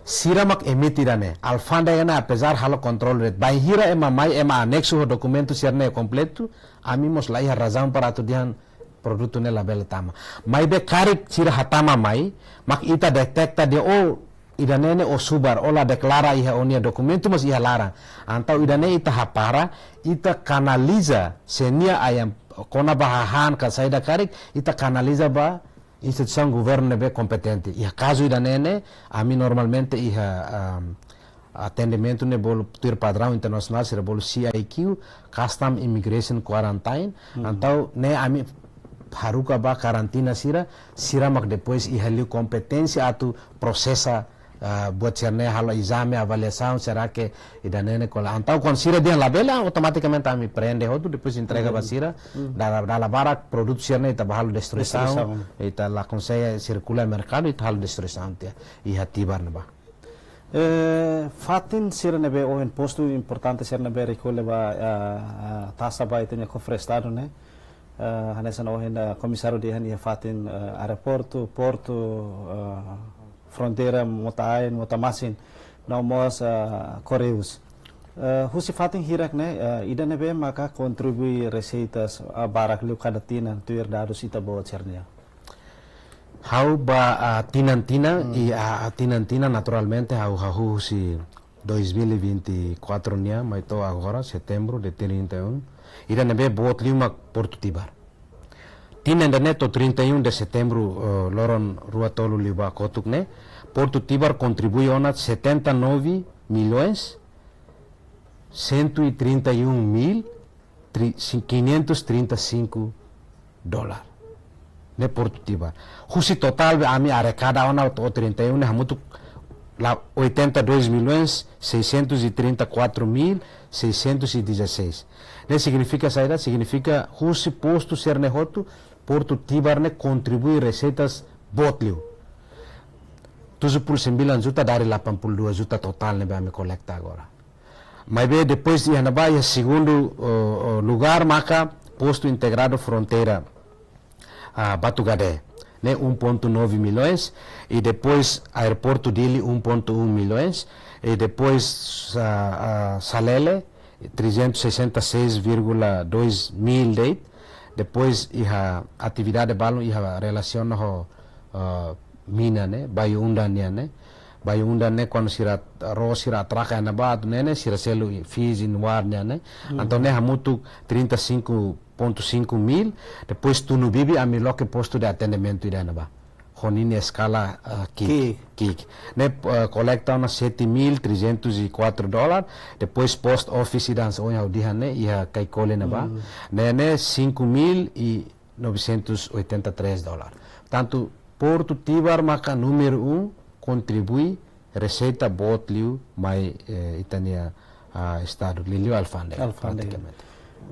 Sira mak emite ida-ne'e. Alfándega ne'e, apezar halo kontrolu de'it, bainhira ema mai, ema aneksu ho dokumentu sira-ne'e kompletu, ami mós la iha razaun para atu dehan produtu ne'e labele tama. Maibé karik sira hatama mai, mak ita deteta dehan, oh, ida-ne'e ne'e ó subar, ó la deklara iha ó-nia dokumentu, mas iha laran. Entaun ida-ne'e ita hapara, ita kanaliza, se nia ayam kona-ba hahán ka saida karik, ita kanaliza ba instituisaun governu ne'ebé kompetente. Iha kazu ida-ne'e ne'e, ami normalmente iha, um, atendimentu ne'e bolu tuir padraun internasionál, sira bolu C I Q, Custom Immigration Quarantine. Hmm. Entaun ne'e ami haruka ba karantina sira, sira mak depois iha liu kompeténsia atu prosesa, ah, buat sira-ne'e, halo ezame, avaliasaun, será que ida-ne'e ne'e kola. Entaun kuandu sira dehan labele, ah, automatikamente ami prende hotu, depois entrega ba sira. Hmm. Dala, dala barak produtu sira-ne'e ita bá halo destruisaun, destruisaun, ita la konsege sirkula merkadu, ita halo destruisaun tiha iha Tibar ne'ebá. Eh, fatin sira ne'ebé ohin, postu importante sira ne'ebé rekolla ba, ah, ah, taxa ba ita-nia kofre Estadu ne'e. Eh, hanesan ohin, eh, komisáriu dehan iha fatin, eh, aeroportu, portu, eh, fronteira, mota-ain, mota-masin, no mós, eh, Correios. Eh, husi fatin hirak ne'e, eh, ida ne'ebé maka kontribui reseitas, eh, barak liu kada tinan, tuir dadus ita-boot sira-nian? Ha'u ba, ah, tinan-tinan, hmm, i, ah, ah, tinan-tinan naturalmente ha'u hahú husi dois mil e vinte e quatro nian, mai to'o agora, setembru de trinta e um. Ida ne'ebé boot liu mak Portu Tibar. Tinan ida-ne'e to'o trinta e um de setembru, eh, loron rua tolu liubá kotuk ne'e, Portu Tibar kontribui ona setenta e nove milhões cento e trinta e um mil tri-, cin-, quinhentos trinta e cinco dólar. Ne'e Portu Tibar. Husi totál be ami arrekada ona to'o trinta e um ne'e hamutuk la oitenta e dois milhões seiscentos e trinta e quatro mil seiscentos e dezasseis. Ne'e signifika saida? Signifika husi postu sira-ne'e hotu, Portu Tibar ne'e kontribui reseitas boot liu. Tujuh puluh sembilan juta dari delapan puluh dua juta totál ne'ebé ami kolekta agora. Maibé depois iha ne'ebá iha segundu, oh, oh, lugar maka Postu Integradu Fronteira, ah, Batugade, ne'e um ponto nove milhões, e depois Aeroportu Dili um ponto um milhões, e depois, ah, ah, Salele, trezentos e sessenta e seis vírgula dois mil de'it, depois iha atividade balun iha relasiona ho, ah, mina ne'e, Bayu Undan nian ne'e. Bayu Undan ne'e kuandu sira ró, sira atraka iha ne'ebá, atu ne'e ne'e sira selu i-, fees iha ne'ebá nian ne'e. Hmm. Entaun ne'e hamutuk trinta e cinco ponto cinco mil, depois Tunu Bibi ami loke postu de atendimentu ida iha ne'ebá. Ho ninia eskala, ah, ki'ik. Ki'ik. Ki'ik. Ne'e, ah, kolekta ona sete mil trezentos e quatro dólar, depois post office ida hanesan ohin ha'u dehan ne'e, iha Caicoli ne'ebá. Hmm. Ne'e ne'e cinco mil e novecentos e oitenta e três dólar. Portantu, Portu Tibar maka númeru um, kontribui reseita boot liu mai, eh, ita-nia, ah, Estadu, liuliu alfándega, alfándega, pratikamente.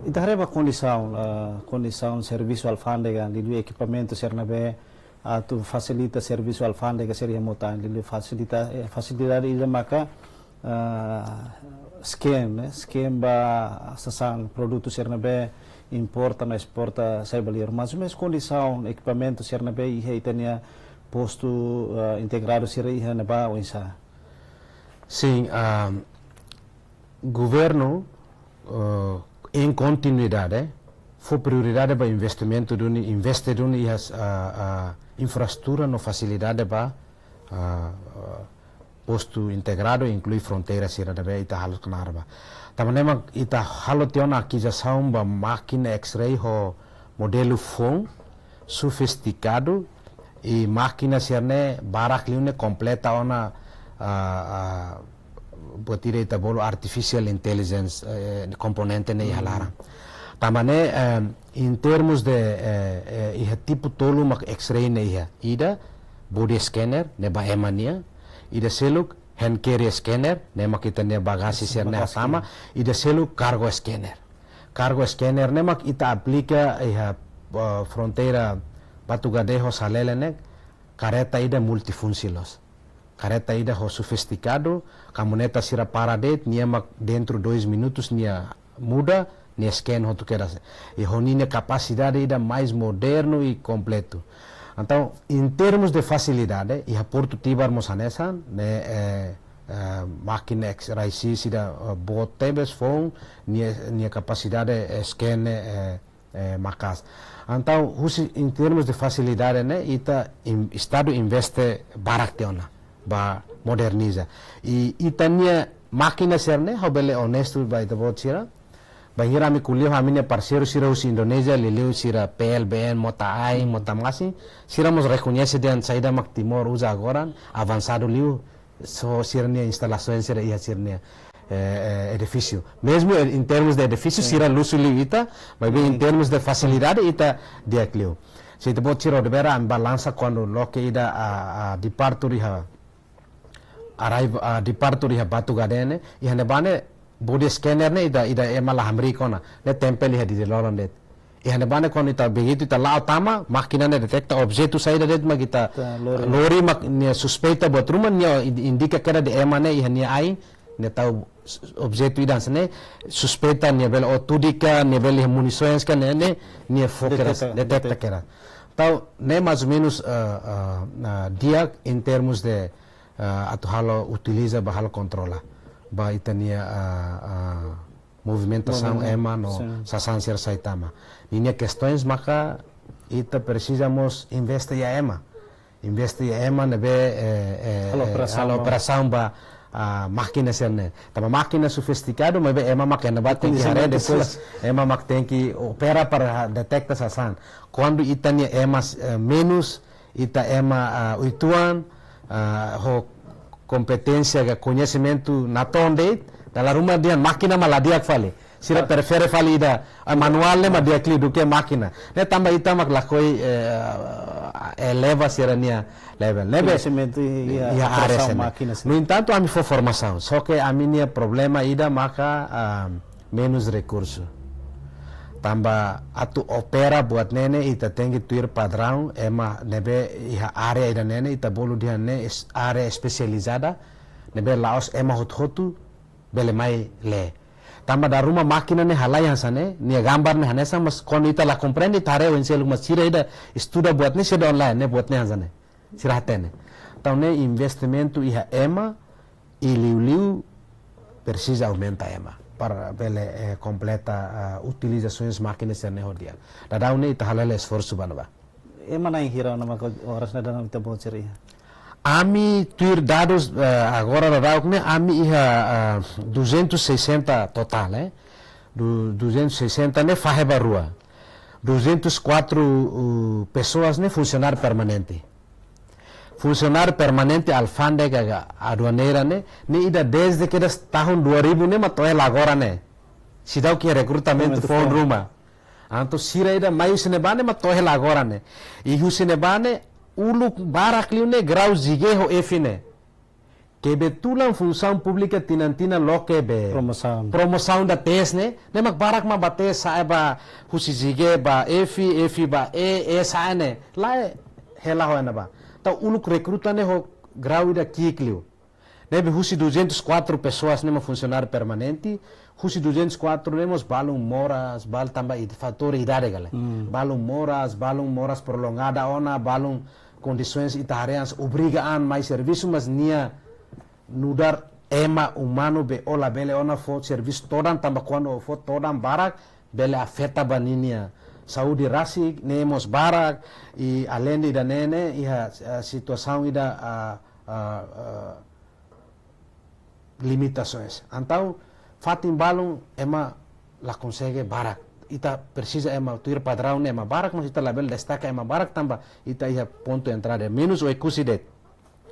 Ita haree ba kondisaun, ah, kondisaun servisu alfándega, liuliu ekipamentu sira ne'ebé atu fasilita servisu alfándega sira iha mota-ain, liuliu fasilita, eh, fasilidade ida maka, ah, scan, ne'e, scan ba sasán produtu sira ne'ebé importa no esporta sai ba liur. Mas, mas kondisaun ekipamentu sira ne'ebé iha ita-nia postu, ah, integradu sira iha ne'ebá oinsá? Sin, ah, governu, ah, em kontinuidade, fó prioridade ba investimentu duni, investe duni iha, ah, ah, infraestrutura no fasilidade ba, ah, ah, postu integradu, inklui fronteira sira ne'ebé ita halo knaar ba. Tanba ne'e mak ita halo tiha ona akizisaun ba mákina X-ray ho modelu foun, sofistikadu, i mákina sira-ne'e barak liu ne'e kompleta ona, ah, ah, buat ida ita bolu artificial intelligence, eh, komponente ne'e iha laran. Tanba ne'e, em, em termos de, eh, eh, iha tipu tolu mak X-ray ne'e iha. Ida, body scanner, ne'ebá ema nian. Ida seluk, hand carry scanner, ne'e mak ita-nia bagasi sira-ne'e hatama. Ida seluk, cargo scanner. Cargo scanner ne'e mak ita aplika iha, eh, fronteira Batugade ho Salele ne'e, karreta ida multifunsi loos. Karreta ida ho sofistikadu, kamioneta sira para de'it, nia mak dentro dois minutos nia muda, nia scan hotu kedas. I ho ninia kapasidade ida mais modernu i kompletu. Entaun, em termos de fasilidade, iha Portu Tibar mós hanesan, ne'e, eh, eh, mákina X-ray sira, eh, boot tebes foun, nia, nia kapasidade, eh, scan, eh, eh, maka'as. Entaun, husi, em termos de fasilidade, ne'e, ita in-, Estadu investe barak tiha ona, ba moderniza. I ita-nia mákina sira-ne'e, ha'u bele onestu ba ita-boot sira. Bainhira ami ko'alia ho ami-nia parseiru sira husi Indonézia, liuliu sira P L B N, mota ain, mota masin, sira mós rekoñese dehan saida mak Timor uza agora, avansadu liu, só sira-nia instalasaun sira iha sira-nia, eh, eh, edifísiu. Mezmu, eh, em termos de edifísiu, sin, sira luxu liu ita, maibé em, sin, termos de fasilidade, ita di'ak liu. Se ita-boot sira hodi bele balansa kuandu loke ida, a, a, departure iha, arrive, a, departure iha Batugade ne'e, iha ne'ebá ne'e, body scanner ne'e ida, ida ema la hamriik ona, ne'e tempel iha Dili lorong de'it. Iha ne'ebá ne'e kuandu ita begitu ita la'o tama, mákina ne'e deteta objetu saida de'it mak ita, ita lori, lori mak nia suspeita buat ruma, nia in-, indika kedas dehan ema ne'e iha nia ain, nia tau s-, objetu ida hanesan ne'e, suspeita nia bele otudik ka, nia bele iha munisoens ka, ne'e, ne'e, nia fó kedas, deteta, deteta, deteta kedas. Entaun, ne'e mais ou menus, ah, ah, ah, di'ak em termos de, ah, atu halo utiliza ba halo kontrola ba ita-nia, ah, ah, movimentasaun, movimentasaun, ema no, sin, sasán sira sai tama. Ninia kestaun maka ita presiza mós investe iha ema. Investe iha ema ne'ebé, eh, eh, halo, eh, operasaun, halo operasaun ba, ah, mákina sira-ne'e. Tanba mákina sofistikadu, maibé ema mak iha ne'ebá tenke haree, koñesimentu depois sira, ema mak tenke opera para deteta sasán. Kuandu ita-nia ema, eh, menus, ita ema, ah, uitoan, ah, ho kompeténsia ka koñesimentu natoon de'it, dala ruma dehan mákina mak la di'ak fali. Sira, ah, prefere fali ida, ah, manuál ne'e mak di'ak liu duké mákina. Ne'e tanba ita mak lakohi, eh, eleva sira-nia level. Ne'ebé, koñesimentu iha, iha área operasaun sira-ne'e, mákina sira. No entantu, ami fó formasaun. Só ke ami-nia problema ida maka, ah, menus rekursu. Tanba atu opera buat ne'e ne'e ita tenke tuir padraun ema ne'ebé iha área ida ne'e ne'e ita bolu dehan ne'e es-, área espesializada ne'ebé la'ós ema hotu-hotu bele mai lee. Tanba dala ruma mákina ne'e halai hanesan ne'e, nia gambar ne'e hanesan, mas kuandu ita la komprende ita haree oin seluk, mas sira ida estuda buat ne'e, sira online ne'e buat ne'e hanesan ne'e. Sira hatene. Entaun ne'e investimentu iha ema, i liuliu presiza aumenta ema para bele, eh, kompleta, ah, utilizasaun mákina sira-ne'e ho di'ak. Daudaun ne'e ita hala'o esforsu ba ne'ebá. Ema na'in hira ona mak oras ne'e daudaun ita-boot sira iha? Ami tuir dadus, eh, agora daudauk ne'e ami iha, ah, duzentos e sessenta totál, eh. Du-, duzentos e sessenta ne'e fahe ba rua. Duzentos e quatro, uh, pessoas ne'e funsionáriu permanente. Funsionáriu permanente alfándega ka aduaneira ne'e, ne'e ida desde kedas tahun dua ribu ne'e mak to'o hela agora ne'e. Seidauk iha rekrutamentu, rekrutamentu foun, foun ruma. Entaun sira ida mai husi ne'ebá ne'e mak to'o hela agora ne'e. I husi ne'ebá ne'e uluk barak liu ne'e grau G G ho F ne'e. Kebetulan Funsaun Públika tinan-tinan loke be promosaun, promosaun ida test ne'e, ne'e mak barak mak bá test sa'e ba husi G G ba F, F ba E, E sa'e ne'e. Lae, hela ho ena ba. Entaun uluk rekruta ne'e ho grau ida ki'ik liu. Ne'ebé husi duzentos e quatro pessoas ne'e mak funsionáriu permanente, husi duzentos e quatro ne'e mós balun moras, bal tanba id-, fatór idade ka lae. Hmm. Balun moras, balun moras prolongada ona, balun kondisoens ita haree hanesan obriga an mai servisu, mas nia nu'udar ema umanu be ó labele ona fó servisu todan, tanba kuandu ó fó todan barak bele afeta ba ninia saúde rasik, ne'e mós barak, i aleinde ida-ne'e ne'e iha, eh, situasaun ida, ah, ah, ah, limitasoens. Entaun, fatin balun ema la konsege barak. Ita presiza ema tuir padraun ne'e ema barak, mas ita labele destaka ema barak tanba ita iha pontu entrada. Menus Oekusi de'it.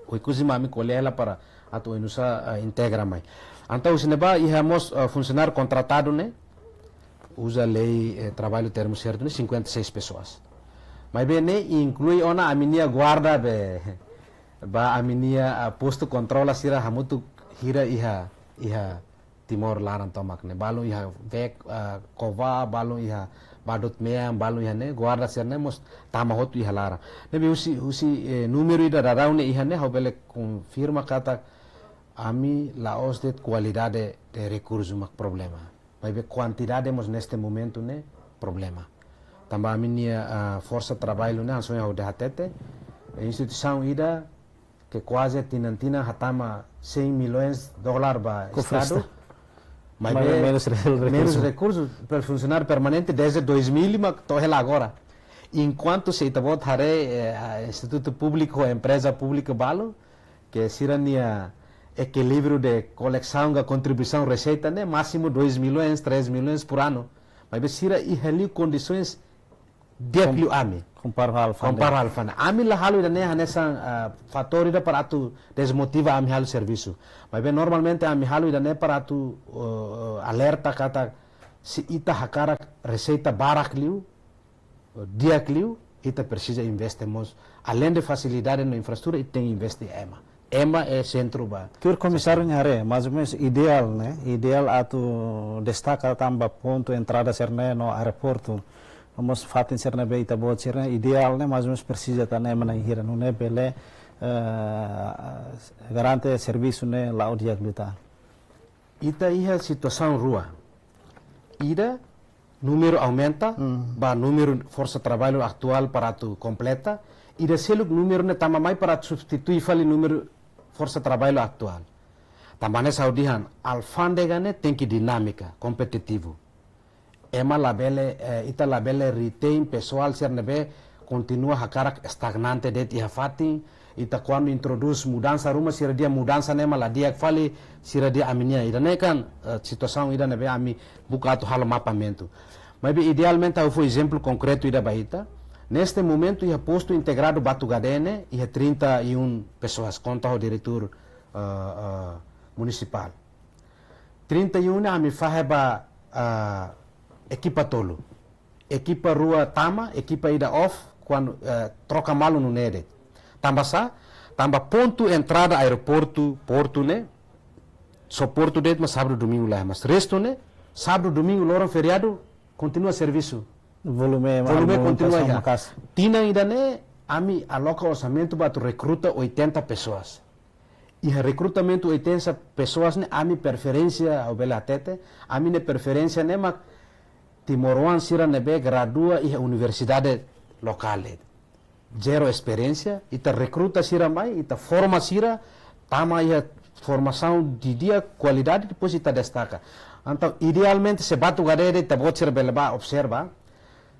Oekusi mak ami ko'alia hela para atu Oenusá, eh, integra mai. Entaun, husi ne'ebá iha mós, eh, funsionáriu kontratadu ne'e, Uza lei, eh, traballu termu sertu ne'e cinquenta e seis pessoas. Maibé ne'e inklui ona ami-nia guarda be, ba ami-nia, ah, postu kontrola sira hamutuk hira iha, iha Timor laran tomak ne'e. Balun iha Vek, ah, Cova, balun iha Badut Mean, balun iha ne'e, guarda sira ne'e mós tama hotu iha laran. Ne'ebé husi, husi, eh, númeru ida daudaun ne'e iha ne'e, ha'u bele konfirma katak ami la'ós de'it kualidade de rekursu mak problema. Maibé kuantidade mós neste momentu ne'e problema. Tanba ami-nia, ah, forsa traballu ne'e, hanesan ohin ha'u hatete, eh, instituisaun ida ke kuaze tinan-tinan hatama cem milhões dólar ba Kofre Estadu. Estadu. Maibé, maibé menus re-, menus rekursu. Rekursu, per funsionáriu permanente desde dois mil mak to'o hela agora. Enkuantu se ita-boot haree, eh, ah, institutu públiku, empreza públika balu, ke sira-nia ekilíbriu de kolesaun ka kontribuisaun reseita ne'e másimu dois milhões, três milhões por ano. Maibé sira iha liu kondisoens di'ak liu ami. Kompara ho alfándega. Kompara ho alfándega. Ami la halo ida-ne'e hanesan, ah, fatór ida para atu desmotiva ami halo servisu. Maibé normalmente ami halo ida-ne'e para atu, eh, alerta katak se ita hakarak reseita barak liu, di'ak liu, ita presiza investe mós. Aleinde fasilidade no infraestrutura, ita tenke investe iha ema. Ema é sentru ba. Tuir komisáriu nia haree, mais ou menus ideál, ne'e? Ideál atu destaka tanba pontu entrada sira-ne'e no aeroportu. No mós fatin sira ne'ebé ita-boot sira ne'e ideál ne'e, mais ou menus presiza tan ema na'in hira nune'e bele, eh, garante servisu ne'e la'o di'ak liután. Ita iha situasaun rua. Ida, númeru aumenta, hmm, ba númeru forsa traballu atuál para atu kompleta. Ida seluk númeru ne'e tama mai para atu substitui fali númeru forsa traballu atuál. Tanba ne'e saida dehan, alfándega ne'e tenke dinámika, kompetitivu. Ema labele, eh, ita labele retain pesoál sira ne'ebé kontinua hakarak estagnante de'it iha fatin, ita kuandu introdús mudansa ruma sira dehan mudansa ne'e mak la di'ak fali, sira dehan ami-nian. Ida-ne'e kan, eh, situasaun ida ne'ebé ami buka atu halo mapeamentu. Maibé idealmente ha'u fó ezemplu konkretu ida ba ita. Neste momentu iha postu integradu Batugade ne'e, iha trinta e um pessoas, konta ho diretór, eh, eh, munisipál. Trinta e um ne'e ami fahe ba, ah, ekipa tolu. Ekipa rua tama, ekipa ida off, kuandu, eh, troka malu nune'e de'it. Tanba sá, tanba pontu entrada aeroportu, portu ne'e, só portu de'it mak sábadu domingu laiha, mas restu ne'e, sábadu domingu loron feriadu, kontinua servisu. Volume, volume kontinua, movimentasaun iha. Maka'as. Tinan ida-ne'e, ami aloka orsamentu ba atu rekruta oitenta pessoas. Iha rekrutamentu oitenta pessoas ne'e ami preferénsia, ha'u bele hatete, ami-nia preferénsia ne'e mak timoroan sira ne'ebé gradua iha universidade lokál. Zero esperiénsia, ita rekruta sira mai, ita forma sira, tama iha formasaun didi'ak, kualidade, depois ita destaka. Entaun, idealmente, se Batugade de'it ita-boot sira bele bá observa,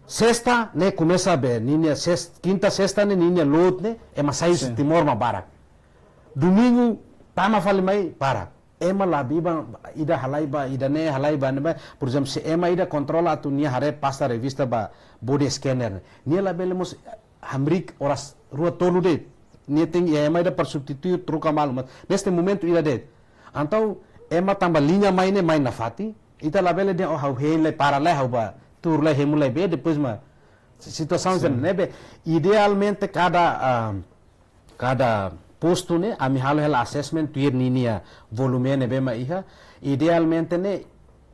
sesta ne'e komesa be, ninia ses-, kinta sesta ne'e, ninia load ne'e, ema sai husi Timor mak barak. Domingu, tama fali mai, barak. Ema la biban, ida halai ba, ida-ne'e halai ba, ne'ebá. Por ezemplu, se ema ida kontrola atu nia haree pasta revista ba body scanner ne'e, nia labele mós hamriik oras rua tolu de'it. Nia tenke iha ema ida para substitui, troka malu. Mas neste momentu ida de'it. Entaun, ema tanba liña mai ne'e mai nafatin, ita labele dehan, oh, ha'u hein lai para lai, ha'u bá tuur lai, hemu lai be, depois mak si-, situasaun sira ne'ebé. Idealmente, kada, ah, kada postu ne'e, ami halo hela assessment, tuir ninia volume ne'ebé mak iha. Idealmente ne'e,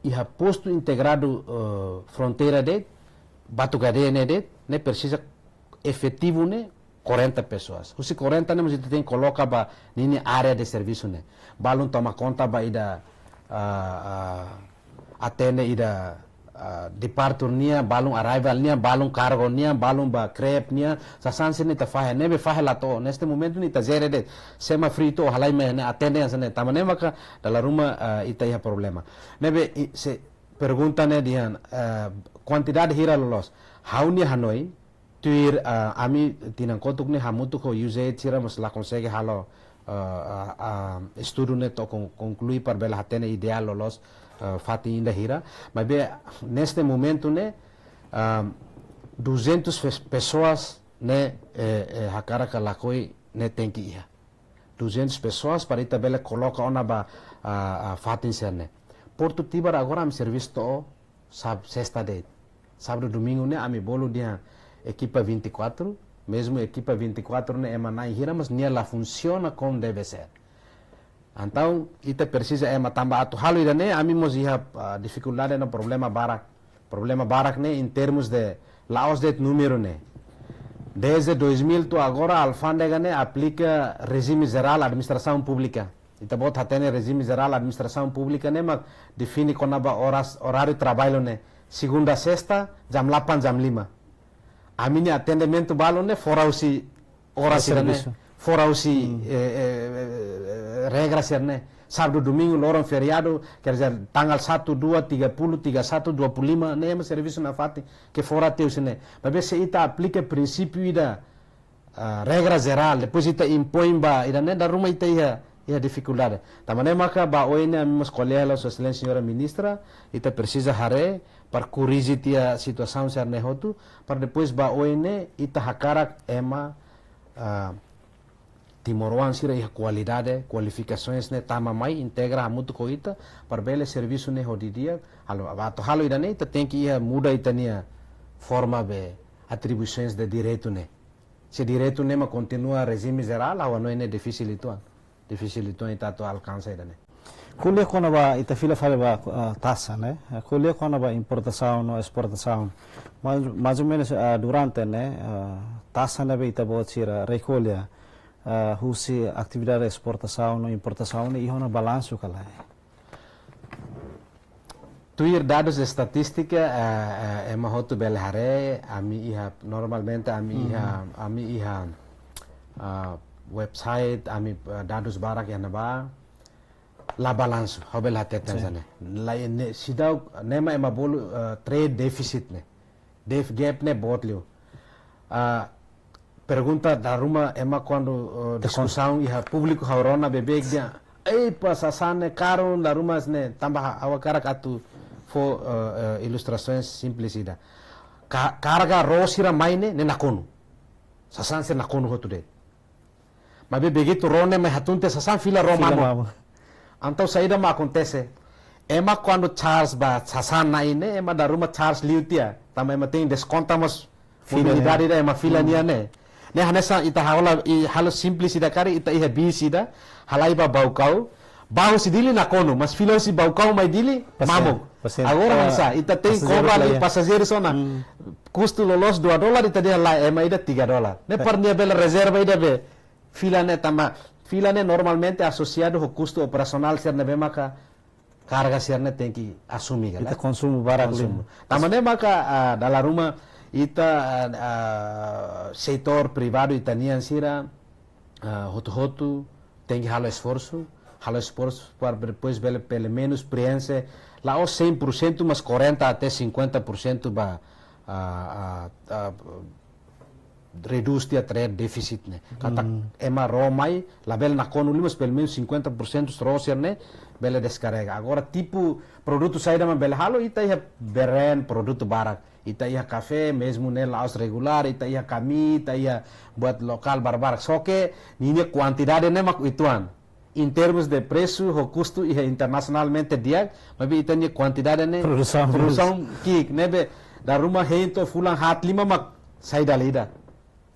iha postu integradu, eh, fronteira de'it, Batugade ne'e de'it, ne'e presiza efetivu ne'e, quarenta pessoas. Husi quarenta ne'e mós ita tenke koloka ba ninia área de servisu ne'e. Balun toma konta ba ida, ah, ah, atende ida, ah, departure nian, balun arrival nian, balun cargo nian, balun ba crab nian, sasán sira ne'e ita fahe, ne'ebé fahe la to'o. Neste momentu ne'e ita jere de'it, se ema frio to'o halai mai ne'e atende hanesan ne'e. Tanba ne'e maka dala ruma, ah, ita iha problema. Ne'ebé i-, se pergunta ne'e dehan, ah, kuantidade hira loloos. Ha'u-nia hanoin, tuir, ah, ami tinan kotuk ne'e hamutuk ho U Z sira mas la konsege halo, ah, ah, ah, estudu ne'e to'o kon-, konklui para bele hatene ideál loloos, ah, fatin ida hira. Maibé, neste momentu ne'e, ah, duzentas pes-, pessoas ne'e, eh, eh, hakarak ka lakohi ne'e tenke iha. Duzentas pessoas para ita bele koloka ona ba, ah, ah, fatin sira ne'e. Portu Tibar agora ami servisu to'o Sab, sesta de'it. Sábadu, domingu ne'e ami bolu dehan ekipa vinte e quatro, mezmu ekipa vinte e quatro ne'e ema na'in hira, mas nia la funsiona como deve ser. Entaun, ita presiza ema tanba atu halo ida-ne'e, ami mós iha, ah, difikuldade no problema barak. Problema barak ne'e em termos de la'ós de'it númeru ne'e. Desde dois mil to'o agora, alfándega ne'e aplika rejime jerál administrasaun públika. Ita-boot hatene rejime jerál administrasaun públika ne'e mak define kona-ba oras, oráriu traballu ne'e. Segunda, sesta, jam delapan, jam lima. Ami-nia atendimentu balun ne'e fora husi oras sira-ne'e. Servisu. Fora husi, eh, eh, eh, regra sira-ne'e. Sábadu, domingu, loron feriadu, quer dizer, tanggal satu, dua, tiga puluh, tiga satu, dua puluh lima, ne'e ema servisu nafatin, ke fora tiha husi ne'e. Maibé se ita aplika prinsípiu ida, ah, regra jerál, depois ita impoin ba ida-ne'e, dala ruma ita iha, iha difikuldade. Tanba ne'e maka ba oin ne'e ami mós ko'alia ho Sua Exelénsia Señora Ministra, ita presiza haree, para korrije tiha situasaun sira-ne'e hotu, para depois ba oin ne'e ita hakarak ema, ah, timoroan sira iha kualidade, kualifikasoens ne'e tama mai, integra hamutuk ho ita, para bele servisu ne'e ho di'ak, halo, atu halo ida-ne'e, ita tenke iha muda ita-nia forma be atribuisoens de direitu ne'e. Se direitu ne'e mak kontinua rejime jerál, ha'u hanoin ne'e difisil uitoan. Difisil uitoan ita atu alkansa ida-ne'e. Ko'alia kona-ba, ita fila fali ba, ah, taxa, ne'e? Ko'alia kona-ba importasaun no esportasaun. Mais, mais ou menos, ah, durante, ne'e, ah, taxa ne'ebé ita-boot sira rekolla, ah, husi atividade esportasaun no importasaun ne'e iha ona balansu ka lae? Tuir dadus estatístika, eh, eh, ema hotu bele haree, ami iha, normalmente ami iha, ami iha, ah, website, ami, eh, dadus barak iha ne'ebá, la balansu, ha'u bele hateten hanesan ne'e. La ne'e, seidauk, ne'e mak ema bolu, eh, trade deficit ne'e. Def gap ne'e boot liu. Ah, pergunta dala ruma ema kuandu, eh, diskusaun iha públiku ha'u rona beibeik dehan, "Ei, pa sasán ne'e karu dala ruma ne'e." Tanba ha'u hakarak atu fó, eh, eh, ilustrasaun simples ida. Ka-, karga ró sira mai ne'e, ne'e nakonu. Sasán sira nakonu hotu de'it. Maibé begitu ró ne'e mai hatún tiha sasán, fila ró mamuk. Fila mamuk. Entaun saida mak akontese? Ema kuandu charge ba sasán na'in ne'e, ema dala ruma charge liu tiha. Tanba ema tenke deskonta mós fila mobilidade nian. Ida ema fila nian ne'e. Ne'e hanesan ita halo, i halo simples ida karik, ita iha bis ida, halai ba Baucau, bá husi Dili nakonu, mas fila husi Baucau mai Dili, pasaje-, mamuk. Pasaje-, agora, ah, hanesan, ita tenke pasajeiru kobra liu, pasajeiru sona. Hmm. Kustu loloos dua dolar, ita dehan lae, ema ida tiga dolar. Ne'e, eh, para nia bele rezerva ida be fila ne'e tanba, fila ne'e normalmente asosiadu ho kustu operasionál sira ne'ebé maka karga sira-ne'e tenke asume ka lae? Ita konsumu barak liu. Konsumu. Tanba ne'e maka, ah, dala ruma ita, ah, ah, setór privadu ita-nian sira, ah, hotu-hotu tenke halo esforsu, halo esforsu para depois bele, pelumenus, preenxe, la'ós cem por cento, mas quarenta até cinquenta por cento ba, ah, ah, ah, redús tiha trade deficit ne'e. Katak, hmm, ema ró mai, labele nakonu liu mas pelumenus cinquenta por cento ró sira-ne'e bele deskarrega. Agora, tipu produtu saida mak bele halo, ita iha beren produtu barak. Ita iha kafé, mezmu ne'e la'ós regulár, ita iha kamii, ita iha buat lokál barbarak. Só ke ninia kuantidade ne'e mak uitoan. Em termos de presu, ho kustu iha internasionalmente di'ak, maibé ita-nia kuantidade ne'e, produsaun, produsaun ki'ik, ne'ebé dala ruma hein to'o fulan haat lima mak sai dala ida.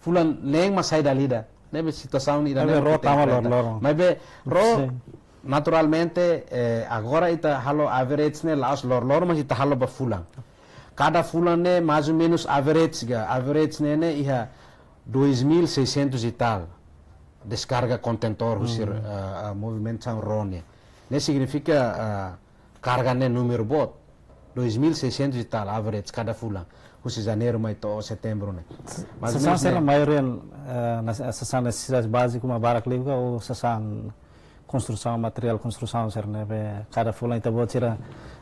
Fulan neen mak sai dala ida. Ne'ebé situasaun ida ne'e ró tama loroloron. Maibé ró, sin, naturalmente, eh, agora ita halo average ne'e la'ós loroloron, mas ita halo ba fulan. Kada fulan ne'e mais ou menos average ga, average ne'e, ne'e iha dois mil seiscentos e tal deskarga kontentór husi, hmm, ah, ah, movimentasaun ró ne'e. Ne'e signifika, ah, karga ne'e númeru boot. Dois mil seiscentos e tal average kada fulan. Husi Janeiru mai to'o Setembru ne'e. Mas sasán sira maioria, eh, nas-, sasán nesesidade báziku mak barak liu ka ou sasán konstrusaun, materiál konstrusaun sira ne'ebé kada fulan ita-boot sira,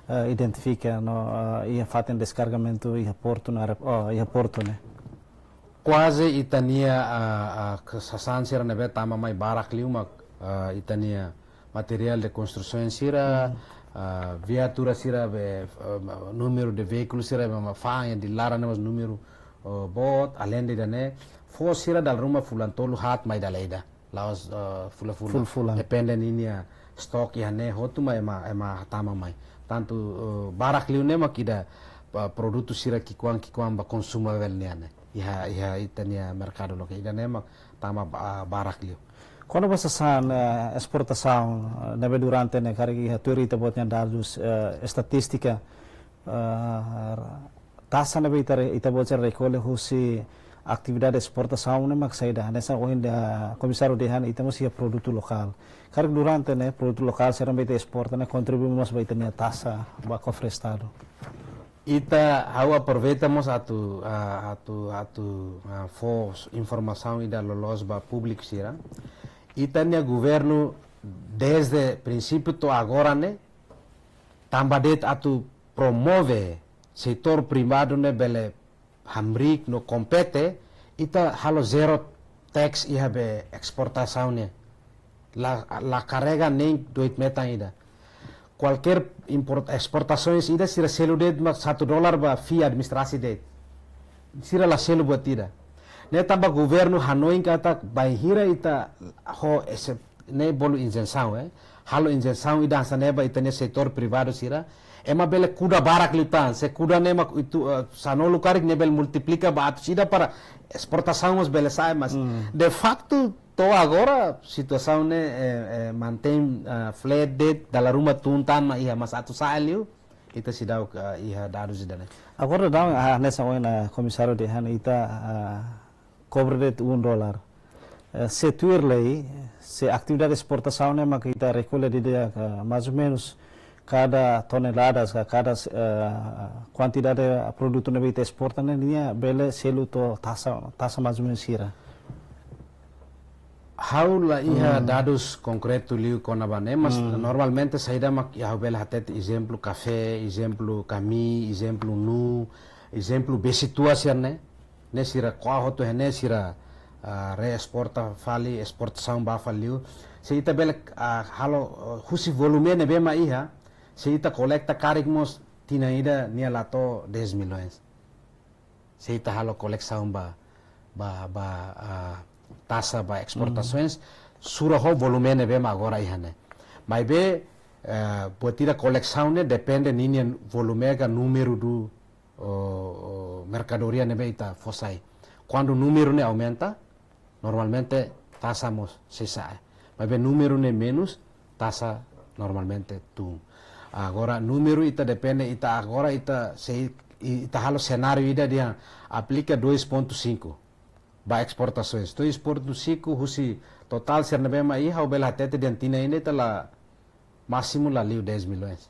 eh, identifika no, eh, iha fatin deskargamentu iha portu na rep-, oh, iha portu ne'e. Kuaze ita-nia, ah, ah, ke sasán sira ne'ebé tama mai barak liu mak, ah, ita-nia materiál de konstrusaun sira, hmm, ah, viatura sira be, ah, númeru de veíkulu sira be mak fa'an iha di laran ne'e mós númeru, oh, boot, alende ida-ne'e, foos sira dala ruma fulan tolu haat mai dala ida. La'ós, eh, fulan-fulan. Fulan-fulan. Depende ninia Stok iha ne'e hotu mak ema, ema hatama mai. Tantu, eh, barak liu ne'e mak ida, eh, produtu sira ki'ikoan-ki'ikoan ba konsumavel nian ne'e. Iha, iha ita-nia merkadu lokál ida ne'e mak tama ba-, barak liu. Kona-ba sasán, eh, esportasaun, eh, ne'ebé durante ne'e karik iha tuir ita-boot nia dadus, eh, estatístika, eh, taxa ne'ebé ita re-, ita-boot sira rekolle husi atividade esportasaun ne'e mak saida. Hanesan ohin komisáriu dehan ita mós iha produtu lokál. Karik durante ne'e produtu lokál sira ne'ebé ita esporta ne'e kontribui mós ba ita-nia taxa ba kofre estadu. Ita, ha'u aproveita mós atu, ah, atu, atu, ah, fó informasaun ida loloos ba públiku sira. Ita-nia governu dezde prinsípiu to'o agora ne'e, tanba de'it atu promove setór privadu ne'e bele hamriik no kompete, ita halo zero tax iha be esportasaun ne'e. La, la karrega nein doit metan ida. Kualkér import-, esportasaun ida sira selu de'it mak satu dolar ba fee administrasi de'it. Sira la selu buat ida. Ne'e tanba governu hanoin katak bainhira ita ho ese-, ne'e bolu izensaun, eh. Halo izensaun ida hanesan ne'e ba ita-nia setór privadu sira. Ema bele kuda barak liután, se kuda ne'e mak itu, eh, sanulu karik ne'e bele multiplika ba atus ida para esportasaun mós bele sa'e, mas Hmm. de facto to'o agora situasaun ne'e, eh, eh, mantein, ah, flat de'it, dala ruma tun tan mak iha, mas atu sa'e liu, ita seidauk, ah, iha dadus ida-ne'e. Agora daudaun, ah, hanesan ohin komisáriu dehan ita, ah, kobre de'it um dólar. Eh, se tuir lei, se atividade esportasaun ne'e mak ita rekolle didi'ak, eh, mais ou menos kada toneladas ka kada, eh, kuantidade produtu ne'ebé ita esporta ne'e nia bele selu to'o taxa, taxa mais ou menos hira. Ha'u la iha Hmm. dadus konkretu liu kona-ba ne'e, mas Hmm. normalmente saida mak ha'u bele hatete ezemplu kafé, ezemplu kami, ezemplu nu, ezemplu besi tua sira-ne'e. Ne'e sira ko'a hotu iha ne'e sira, ah, reesporta fali, esportasaun ba fali liu. Se ita bele, ah, halo, ah, husi volume ne'ebé mak iha, se ita kolekta karik mós tinan ida nia la to'o dez milhões. Se ita halo kolesaun ba, ba, ba, ah, taxa ba esportasoens, Hmm. sura ho volume ne'ebé mak agora iha ne'e. Maibé, eh, buat ida kolesaun ne'e depende ninia volume ka númeru do, o, o, merkadoria ne'ebé ita fó sai. Kuandu númeru ne'e aumenta, normalmente taxa mós sei sa'e. Maibé númeru ne'e menus, taxa normalmente tun. Agora númeru ita depende, ita agora ita sei, ita halo senáriu ida dehan aplika dois ponto cinco ba esportasoens. Dois ponto cinco husi totál sira ne'ebé mak iha, ha'u bele hatete dehan tinan ida ita la másimu la liu dez milhões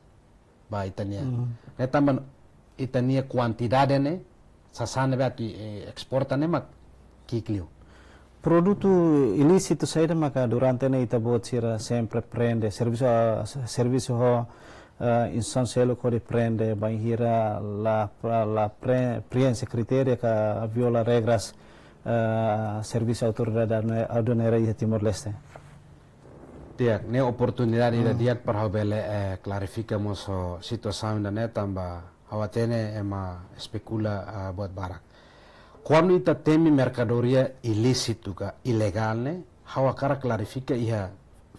ba ita-nia. Hmm. Ne'e tanba ita-nia kuantidade ne'e, sasán ne'ebé atu, eh, esporta ne'e mak ki'ik liu. Produtu ilísitu saida maka durante ne'e ita-boot sira sempre prende, servisu, ah, servisu ho, ah, instituisaun seluk hodi prende, bainhira la, la pre-, preenxe kritéria ka viola regras, ah, servisu autoridade aduane-, aduaneira iha Timor-Leste. Di'ak, ne'e oportunidade ida Hmm. di'ak para ha'u bele, eh, klarifika mós situasaun ida-ne'e tanba ha'u hatene ema espekula, ah, buat barak. Kuandu ita temi merkadoria ilísitu ka ilegál ne'e, ha'u hakarak klarifika iha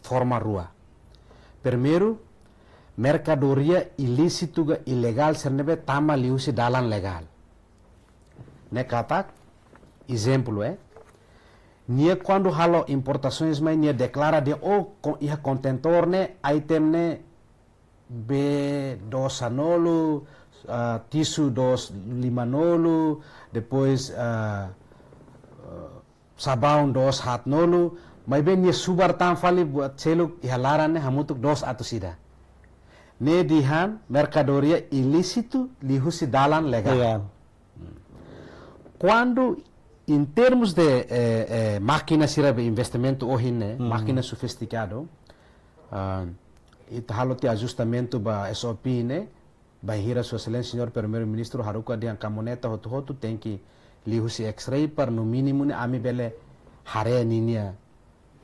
forma rua. Primeiru, merkadoria ilísitu ka ilegál sira ne'ebé tama liuhusi dalan legál. Ne'e katak, ezemplu, eh. Nia kuandu halo importasoens mai nia deklara dehan, oh, ko-, iha kontentór ne'e, item ne'e, bee dois sanulu, ah, tisu dois lima nulu, depois, ah, ah, sabaun dois haat nulu, maibé nia subar tan fali buat seluk iha laran ne'e hamutuk dois atus ida. Ne'e dehan merkadoria ilísitu liuhusi dalan legál. Legál. Kuandu, em termos de, eh, eh, mákina sira be investimentu ohin ne'e, Hmm. mákina sofistikadu, ah, ita halo tiha ajustamentu ba S O P ne'e, bainhira Sua Exelénsia Señór Primeiru-Ministru haruka dehan kamioneta hotu-hotu tenke liuhusi X-ray para no mínimu ne'e ami bele haree ninia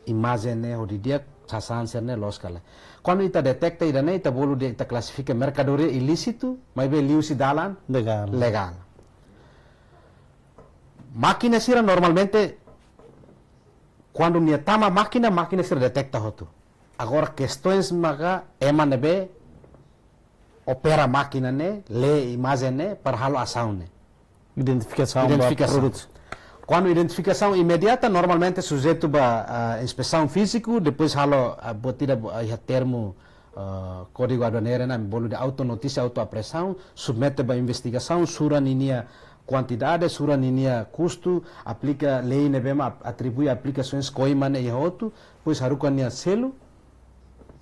imajen ne'e hodi di'ak, sasán sira-ne'e loos ka lae. Kuandu ita detekta ida-ne'e, ita bolu dehan ita klasifika merkadoria ilísitu, maibé liuhusi dalan Legál. legál. Mákina sira normalmente, kuandu nia tama mákina, mákina sira detekta hotu. Agora, kestaun maka ema ne'ebé opera mákina ne'e, lee imajen ne'e, para halo asaun ne'e. Identifikasaun ba Identifikasaun. Produtu. Kuandu identifikasaun imediata, normalmente sujeitu ba, ah, inspesaun fíziku, depois halo, ah, buat ida, ah, iha termu, ah, Kódigu Aduaneira ne'e, ami bolu dehan autonotísia, autoapreensão, submete ba investigasaun, sura ninia kuantidade, sura ninia kustu, aplika lei ne'ebé mak atribui aplikasoens koima ne'e iha hotu, depois haruka nia selu,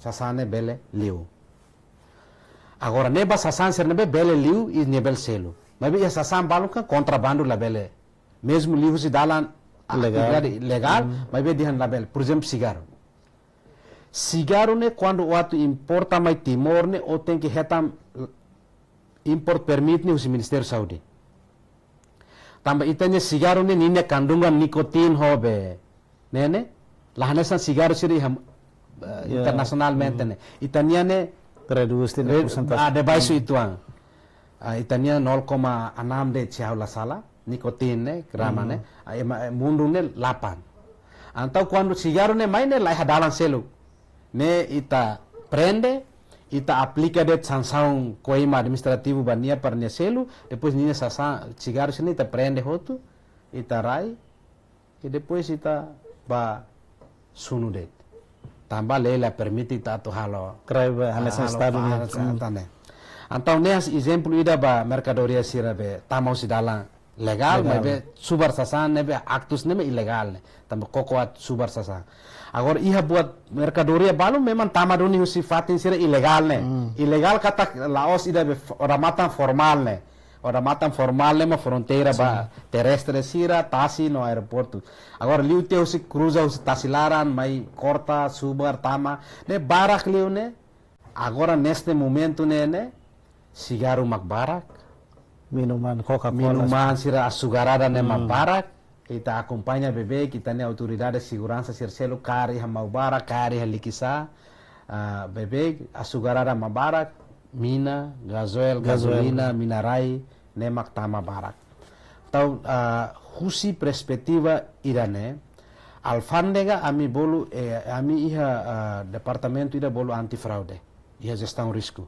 sasán ne'e bele liu. Agora, ne'e ba sasán sira ne'ebé bele liu i ne'ebé selu. Maibé iha sasán balun kan kontrabandu labele. Mezmu liu husi dalan Legál. atividade legál, Mm. maibé dehan labele. Por ezemplu, sigarru. Sigarru ne'e kuandu ó atu importa mai Timor ne'e, ó tenke hetan import permit ne'e husi Ministériu Saúde. Tanba ita-nia sigarru ne'e ninia kandungan nikotina ho be. Ne'e ne'e, la hanesan sigarru sira iha, eh, Ya. internasionalmente Hmm. ne'e. Ita-nia ne'e Redús tiha re-, persentajen. ah, de baixo Hmm. ituan. Ah, ita-nia nol koma enam de'it se ha'u la sala, nikotina ne'e, grama Hmm. ne'e. Ah, ema, eh, mundu ne'e delapan. Entaun kuandu sigarru ne'e mai ne'e la iha dalan seluk. Ne'e ita prende, ita aplika de'it sansaun koima administrativu ba nia para nia selu, depois ninia sasán sigarru sira ne'e ita prende hotu, ita rai, i depois ita ba sunu de'it. Tanba lei la permite ita atu halo. Krai ba, hanesan halo estadu nian. Halo Hmm. tan ne'e. Entaun ne'e hanesan ezemplu ida ba merkadoria sira be tama husi dalan legál, Legál. maibé subar sasán ne'ebé aktus ne'e mak ilegál ne'e. Tanba koko atu subar sasán. Agora iha buat merkadoria balun memang tama duni husi fatin sira ilegál ne'e. Hmm. Ilegál katak la'ós ida be f-, odamatan formál ne'e. Odamatan formál ne'e mak fronteira ba Sin. terrestre sira, tasi no aeroportu. Agora liu tiha husi kruza husi tasi laran, mai korta, subar, tama. Ne'e barak liu ne'e. Agora neste momentu ne'e ne'e, sigarru mak barak. Minuman Coca-Cola. Minuman sira asugarada ne'e mak Hmm. barak. Ita akompaña beibeik, ita-nia autoridade seguransa sira seluk kaer iha Maubara, kaer iha Likisá, ah, beibeik, asugarada mak barak, mina, gazoil, Gazoil. gazolina, mina-rai, ne'e mak tama barak. Entaun, ah, husi perspetiva ida-ne'e, alfándega ami bolu, eh, ami iha, ah, departamentu ida bolu anti-fraude, iha jestaun risku.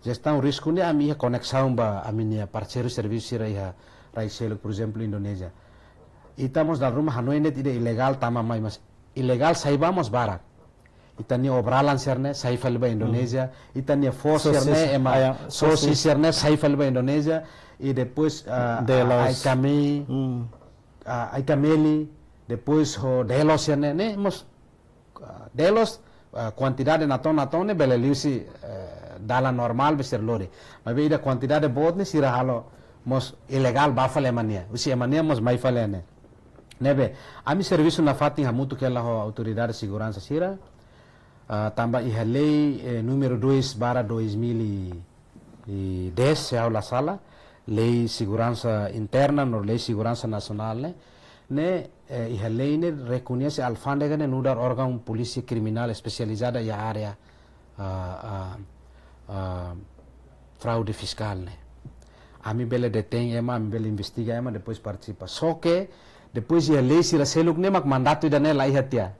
Jestaun risku ne'e ami iha koneksaun ba ami-nia parseiru servisu sira iha rai seluk, por ezemplu, Indonézia. Ita mós dala ruma hanoin de'it ida ilegál tama mai, mas ilegál sai ba mós barak. Ita-nia obralan sira-ne'e sai fali ba Indonézia, Hmm. ita-nia foos Sosis, sira-ne'e ema ayam, sosis sosis. sira-ne'e sai fali ba Indonézia, i depois, ah, Delos. ah, ai-kamei, Hmm. ah, ai-kameli, depois ho delos sira-ne'e, ne'e mós, ah, delos, ah, kuantidade natoon-natoon ne'e bele liu husi, eh, dalan normál be sira lori. Maibé ida kuantidade boot ne'e sira halo mós ilegál ba fali ema nian. Husi ema nian mós mai fali ne'e. Ne'ebé, ami servisu nafatin hamutuk hela ho autoridade seguransa sira, ah, tanba iha lei, eh, númeru dois barra dois mil e dez, se ha'u la sala, lei seguransa interna no lei seguransa nasionál ne'e, ne'e, eh, iha lei ne'e rekoñese alfándega ne'e nu'udar órgaun polísia kriminál espesializada iha área, ah, ah, ah, fraude fiskál ne'e. Ami bele detein ema, ami bele investiga ema, depois partisipa. Só ke, depois iha lei sira seluk ne'e mak mandatu ida-ne'e la iha tiha.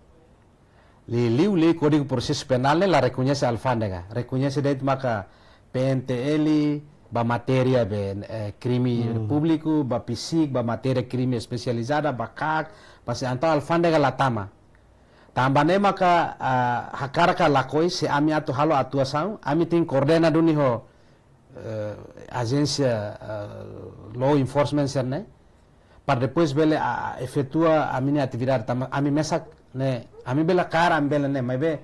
Liuliu lei Kódigu Prosesu Penál ne'e la rekoñese alfándega. Rekoñese de'it maka P N T L ba matéria be, eh, krime Hmm. públiku, ba PCIC ba matéria krime espesializada, ba KAK, ba se entaun alfándega la tama. Tanba ne'e maka, ah, hakarak ka lakohi se ami atu halo atuasaun, ami tenke koordena duni ho eh, ajénsia, eh, law enforcement sira-ne'e, para depois bele, ah, efetua ami-nia atividade tanba ami mesak ne'e, ami bele kaer, ami bele ne'e, maibé,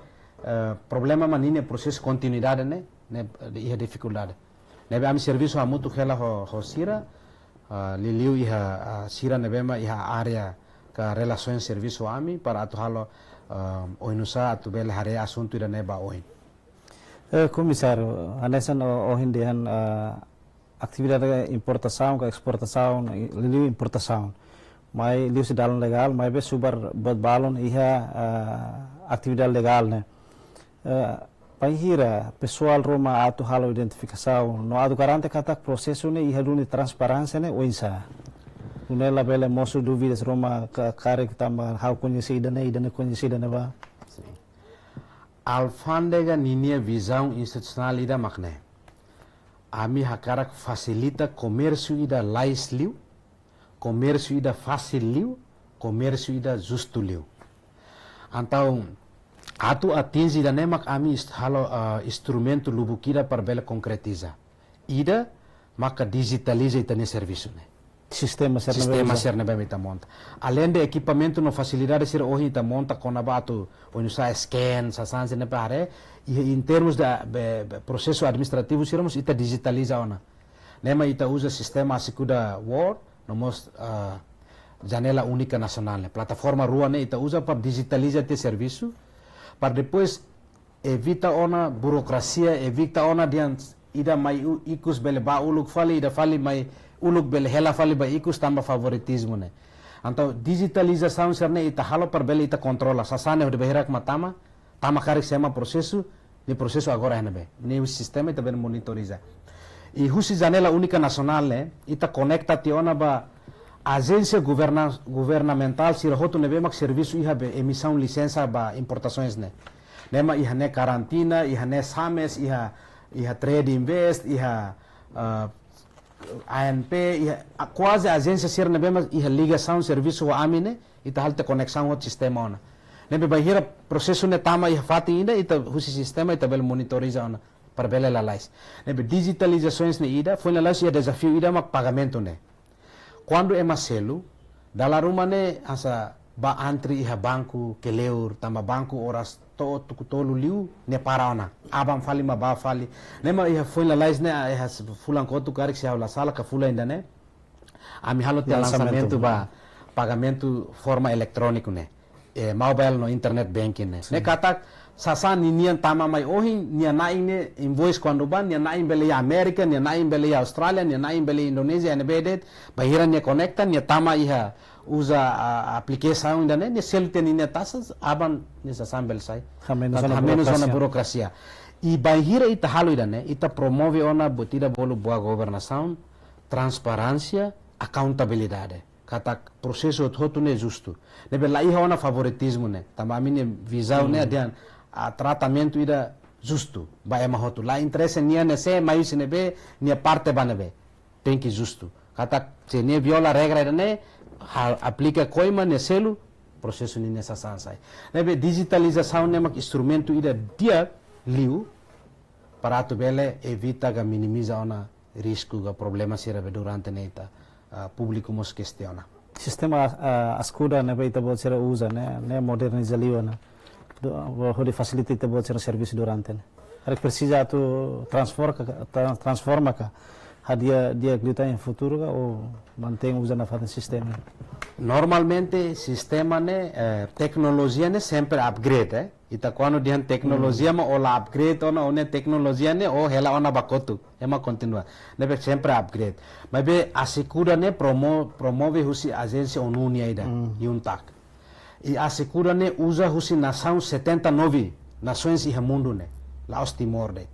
eh, problema mak ninia prosesu kontinuidade ne'e, ne'e, eh, iha difikuldade. Ne'ebé ami servisu hamutuk hela ho, ho sira, ah, liuliu iha, ah, sira ne'ebé mak iha área ka relasaun servisu ami para atu halo, ah, oinsá atu bele haree asuntu ida-ne'e ba oin. Eh, Komisáriu, hanesan o-, ohin dehan, eh, atividade importasaun ka esportasaun, i-, liuliu importasaun. Mai liuhusi dalan legál, maibé subar buat balun iha, eh, atividade legál ne'e. Eh, bainhira pesoál ruma atu halo identifikasaun, no atu garante katak prosesu ne'e iha duni transparénsia ne'e oinsá. Nune'e labele mosu dúvidas ruma ka-, karik tanba ha'u koñese ida-ne'e, ida-ne'e koñese ida-ne'ebá. Sin. Alfándega ninia vizaun institusionál ida mak ne'e. Ami hakarak fasilita komérsiu ida lais liu, komérsiu ida fasil liu, komérsiu ida justu liu. Entaun, atu atinje ida-ne'e mak ami ist-, halo, ah, instrumentu lubuk ida para bele konkretiza. Ida maka dijitaliza ita-nia servisu ne'e. Sistema sira ne'ebé Sistema uza. sira ne'ebé ita monta. Além de ekipamentu no fasilidade sira ohin ita monta kona-ba atu oinsá scan, sasán sira ne'ebé haree, i em termos de, be, be, prosesu administrativu sira mós ita dijitaliza ona. Ne'e mak ita uza sistema Asikuda World, no mós, ah, Janela Únika Nasionál ne'e. Plataforma rua ne'e ita uza para dijitaliza ita-nia servisu, para depois evita ona burokrasia, evita ona dehan ida mai u-, ikus bele bá uluk fali, ida fali mai uluk bele hela fali ba ikus tanba favoritizmu ne'e. Entaun dijitalizasaun sira-ne'e ita halo para bele ita kontrola. Sasán ne'e hodi bainhira mak tama, tama karik sé mak prosesu, nia prosesu agora iha ne'ebé. Ne'e sistema ita bele monitoriza. I husi Janela Únika Nasionál ne'e, ita konekta tiha ona ba ajénsia governa-, governamentál sira hotu ne'ebé mak servisu iha be emisaun lisensa ba importasoens ne'e. Ne'e mak iha ne'e Karantina, iha ne'e Sames, iha, iha Trade Invest, iha, ah, A N P, iha, a, kuaze ajénsia sira ne'ebé mak iha ligasaun servisu ho ami ne'e, ita halo tiha koneksaun ho sistema ona. Ne'ebé bainhira prosesu ne'e tama iha fatin ida, ita husi sistema ita bele monitoriza ona para bele lalais. Ne'ebé dijitalizasoens ne'e ida, foin lalais iha dezafiu ida mak pagamentu ne'e. Kuandu ema selu, dala ruma ne'e hanesan bá antri iha banku kleur, tanba banku oras to'o tuku tolu liu, ne'e para ona. Aban fali mak bá fali. Ne'e mak iha foin lalais ne'e, iha s-, fulan kotuk karik se ha'u la sala ka fulan ida-ne'e. Ami halo tiha Lansamentu. lansamentu ba pagamentu forma eletróniku ne'e. Eh, mobile no internet banking ne'e. Sin. Ne'e katak sasán ninian tama mai ohin, nia na'in ne'e invoice kuandu bá, nia na'in bele iha Amérika, nia na'in bele iha Austrália, nia na'in bele iha Indonézia, ne'ebé de'it, bainhira nia konekta, nia tama iha uza, a, aplikasaun ida-ne'e, nia selu tiha ninia taxas, aban nia sasán bele sai. Hamenus Tantu ona hamenus ona burokrasia. burokrasia. I bainhira ita halo ida-ne'e, ita promove ona buat ida bolu boa governasaun, transparénsia, accountabilidade. Katak prosesu hotu-hotu ne'e justu. Ne'ebé la iha ona favoritizmu ne'e. Tanba ami-nia vizaun ne'e Hmm. dehan, ah, tratamentu ida justu ba ema hotu. La interese nia ne'e sé, mai husi ne'ebé, nia parte ba ne'ebé. Tenke justu. Katak se nia viola regra ida-ne'e, ha'u aplika koima nia selu, prosesu ninia sasán sai. Ne'ebé dijitalizasaun ne'e mak instrumentu ida di'ak liu para atu bele evita ka minimiza ona risku ka problema sira be durante ne'e ita, ah, públiku mós kestiona. Sistema, ah, Asikuda ne'ebé ita-boot sira uza ne'e, ne'e moderniza liu ona. Do, hodi fasilita ita-boot sira servisu durante ne'e. Karik presiza atu transforma ka, tra-, transforma ka, hadi'a di'ak liután iha futuru ka, ou mantein uza nafatin sistema? Normalmente sistema ne'e, eh, teknolojia ne'e sempre upgrade, eh. Ita kuandu dehan teknolojia Hmm. mak o la upgrade ona, o-nia teknolojia ne'e o hela ona ba kotuk, ema kontinua. Ne'ebé sempre upgrade. Maibé Asikuda ne'e promo-, promove husi ajénsia ONU nian ida, Hmm. UNTAC. I Asikuda ne'e uza husi nasaun setenta e nove nasoens iha mundu ne'e, la'ós Timor de'it.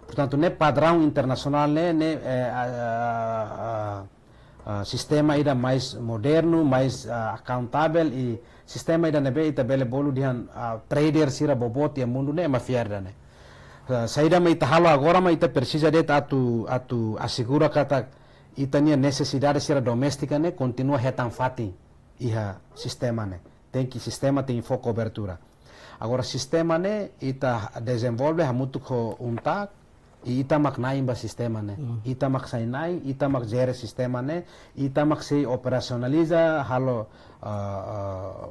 Portantu, ne'e padraun internasionál ne'e, ne'e, eh, ah, ah, ah, ah, sistema ida mais modernu, mais, ah, accountável i sistema ida ne'ebé ita bele bolu dehan, ah, trader sira boboot iha mundu ne'e ema fiar ida-ne'e. Ah, saida mak ita halo agora mak ita presiza de'it atu, atu asegura katak ita-nia nesesidade sira doméstika ne'e kontinua hetan fatin iha sistema ne'e. Tenke sistema tenke fó kobertura. Agora sistema ne'e ita dezenvolve hamutuk ho UNTAC, i ita mak na'in ba sistema ne'e. Hmm. Ita mak sai na'in, ita mak jere sistema ne'e, ita mak sei operasionaliza, halo, ah, ah,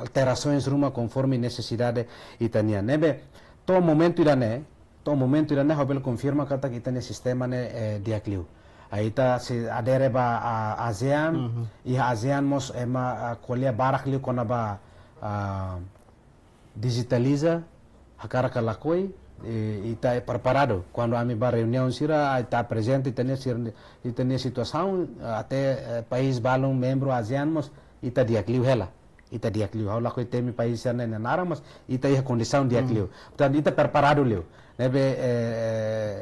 alterasoens ruma konforme nesesidade ita-nian. Ne'ebé, to'o momentu ida-ne'e, to'o momentu ida-ne'e ha'u bele konfirma katak ita-nia sistema ne'e, eh, di'ak liu. Ah, ita sei adere ba, ah, ASEAN, Mhm. iha ASEAN mós ema, ah, ko'alia barak liu kona-ba, ah, dijitaliza, hakarak ka lakohi, eh, ita preparadu. Kuandu ami bá reuniaun sira, ita aprezenta ita-nia sir-, ita-nia situasaun, ah, até, eh, país balun membru ASEAN mós ita di'ak liu hela. Ita di'ak liu. Ha'u lakohi temi país sira-ne'e nia naran, mas ita iha kondisaun di'ak Hmm. liu. Portantu, ita preparadu liu. Ne'ebé, eh, eh,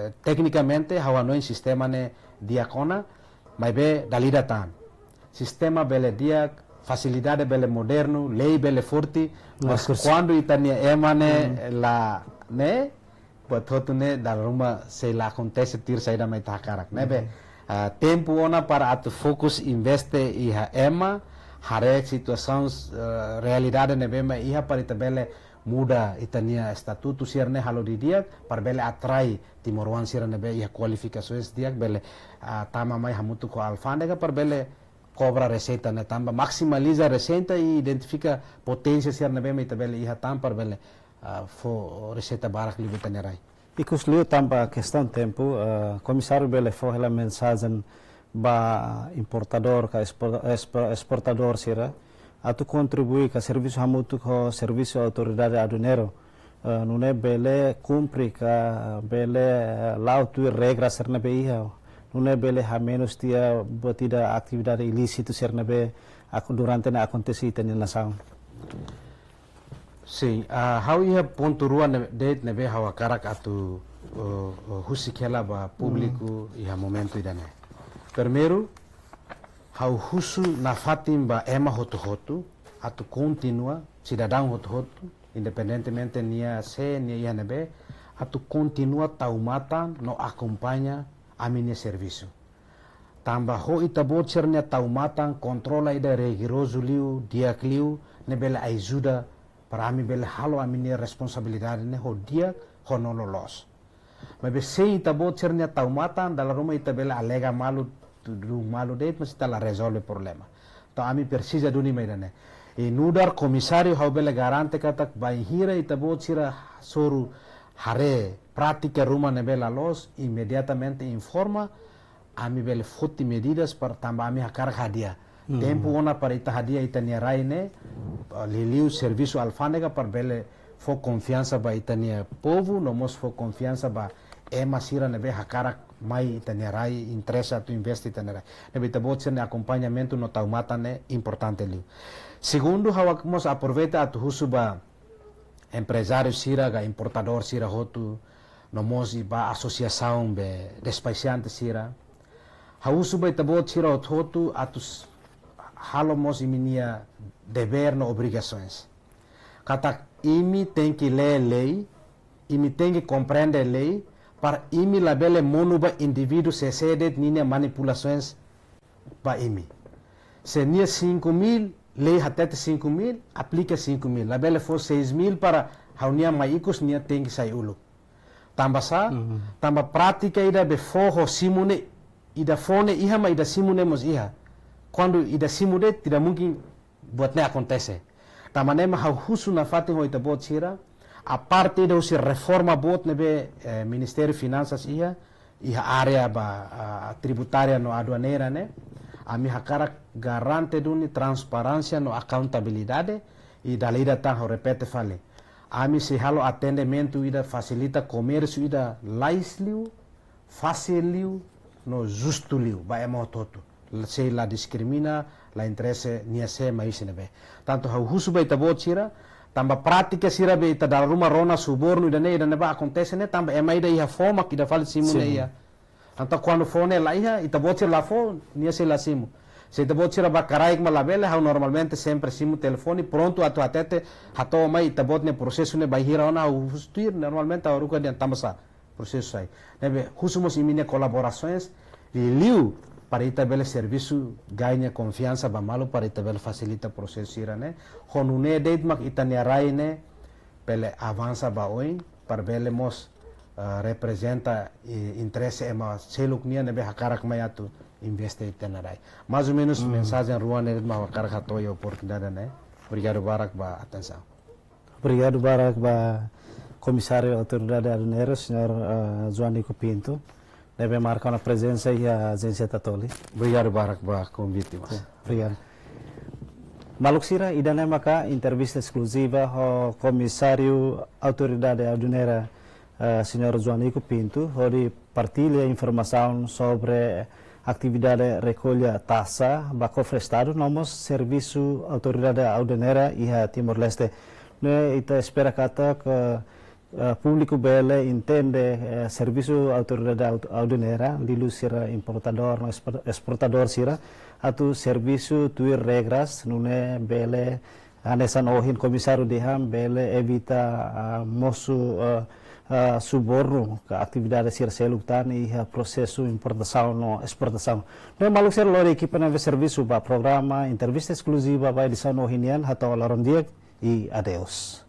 eh, teknikamente, ha'u hanoin sistema ne'e di'ak ona, maibé dala ida tan. Sistema bele di'ak fasilidade bele modernu, lei bele forte, mas kuandu ita-nia ema ne'e la, ne'e, buat hotu ne'e dala ruma sei la akontese tuir saida mak ita hakarak. Ne'ebé, ah, tempu ona para atu fokus investe iha ema, haree situasaun, eh, realidade ne'ebé mak iha para ita bele muda ita-nia estatutu sira-ne'e halo didi'ak, para bele atrai timoroan sira ne'ebé iha kualifikasaun di'ak bele, ah, tama mai hamutuk ho alfándega para bele kobra reseita ne'e tanba, maksimaliza reseita i identifika poténsia sira ne'ebé mak ita bele iha tan para bele, ah, fó reseita barak liu ba ita-nia rai. Ikus liu tanba kestaun tempu, ah, Komisáriu bele fó hela mensajen ba importadór ka espor-, espor-, esportadór sira atu kontribui ka servisu hamutuk ho servisu autoridade aduaneira. Eh, nune'e bele kumpre ka bele, eh, la'o tuir regra sira ne'ebé iha. Nune'e bele hamenus tiha buat ida atividade ilísitu sira ne'ebé ak-, durante ne'e akontese iha ita-nia nasaun. Sin, ah, ha'u iha pontu rua ne'e, de'it ne'ebé ha'u hakarak atu, eh, eh, husik hela ba públiku iha momentu ida-ne'e. Primeiru, ha'u husu nafatin ba ema hotu-hotu, atu kontinua, sidadaun hotu-hotu, independentemente nia sé, nia iha ne'ebé, atu kontinua tau matan no akompaña ami-nia servisu. Tanba ho ita-boot sira-nia tau matan, kontrola ida rigorozu liu, di'ak liu, ne'e bele ajuda para ami bele halo ami-nia responsabilidade ne'e ho di'ak, ho no loloos. Maibé se ita-boot sira-nia tau matan, dala ruma ita bele alega malu, tudu malu de'it, mas ita la rezolve problema. Entaun ami presiza duni mai ida-ne'e. I nu'udar komisáriu ha'u bele garante katak bainhira ita-boot sira hasoru haree prátika ruma ne'ebé la loos, imediatamente informa, ami bele foti medidas para tanba ami hakarak hadi'a. Tempu ona para ita hadi'a ita-nia rai ne'e, ah, liuliu servisu alfándega para bele fó konfiansa ba ita-nia povu, no mós fó konfiansa ba ema sira ne'ebé hakarak mai ita-nia rai, interese atu investe ita-nia rai. Ne'ebé ita-boot sira-nia akompañamentu no tau matan ne'e importante liu. Segundu, ha'u mós aproveita atu husu ba emprezáriu sira ka importadór sira hotu, no mós i ba asosiasaun be despachante sira. Ha'u husu ba ita-boot sira hotu-hotu atu s-, halo mós imi-nia devér no obrigasoens. Katak imi tenke lee lei, imi tenke komprende lei, para imi labele monu ba indivíduu sé-sé de'it ninia manipulasoens ba imi. Se nia cinco mil, lei hatete cinco mil, aplika cinco mil. Labele fó seis mil para ha'u-nian mai ikus, nia tenke sai uluk. Tanba sá, tanba prátika ida be fó ho simu ne'e, ida fó ne'e iha, mak ida simu ne'e mós iha. Kuandu ida simu de'it, tidak mungkin buat ne'e akontese. Tanba ne'e mak ha'u husu nafatin ho ita-boot sira, aparte ida husi reforma boot ne'ebé, eh, Ministériu Finansas iha, iha área ba, ah, tributária no aduaneira ne'e, ami hakarak garante duni transparénsia no akontabilidade, i dala ida tan ha'u repete fali. Ami sei halo atendimentu ida, fasilita komérsiu ida lalais liu, fasil liu, no justu liu ba ema hotu-hotu. Sei la diskrimina, la interese nia sé mai husi ne'ebé. Entaun ha'u husu ba ita-boot sira, tanba prátika sira be ita dala ruma rona subornu ida-ne'e, ida-ne'ebá akontese ne'e, tanba ema ida iha fó mak ida fali simu ne'e iha. Entaun kuandu fó ne'e la iha, ita-boot sira la fó, nia sei la simu. Se ita-boot sira ba karaik mak labele, ha'u normalmente sempre simu telefone, prontu atu hatete, hato'o mai ita-boot nia prosesu ne'e bainhira ona, ha'u husu tuir, normalmente ha'u haruka dehan tanba sá prosesu sai. Ne'ebé husu mós imi-nia kolaborasoens, liuliu para ita bele servisu, gaña konfiansa ba malu para ita bele fasilita prosesu sira-ne'e. Ho nune'e de'it mak ita-nia rai ne'e bele avansa ba oin, para bele mós, ah, reprezenta, eh, interese ema seluk nian ne'ebé hakarak mai atu investe iha ita-nia rai. Mais ou menus mensajen rua ne'e de'it mak ha'u hakarak hato'o iha oportunidade ne'e. Obrigadu barak ba atensaun. Obrigadu barak ba Komisáriu Autoridade Aduaneira, señór, eh, João Nico Pinto, ne'ebé marka ona prezensa iha Ajénsia Tatoli. Obrigadu barak ba konvite, mas. Obrigadu. Maluk sira, ida-ne'e maka entrevista eskluziva ho Komisáriu Autoridade Aduaneira, eh, señór João Nico Pinto, hodi partilla informasaun sobre atividade rekolla taxa ba kofre Estadu, no mós servisu Autoridade Aduaneira iha Timor-Leste. Ne'e ita espera katak eh, públiku bele entende, eh, servisu autoridade aut-, aduanera, liuliu sira importadór no espor-, esportadór sira, atu servisu tuir regras, nune'e bele hanesan ohin komisáriu dehan bele evita, ah, mosu, ah, ah, subornu ka atividade sira seluk tan iha prosesu importasaun no esportasaun. Ne'e maluk sira, lori ekipa ne'ebé servisu ba programa entrevista eskluziva ba edisaun ohin nian, hato'o loron di'ak i adeus.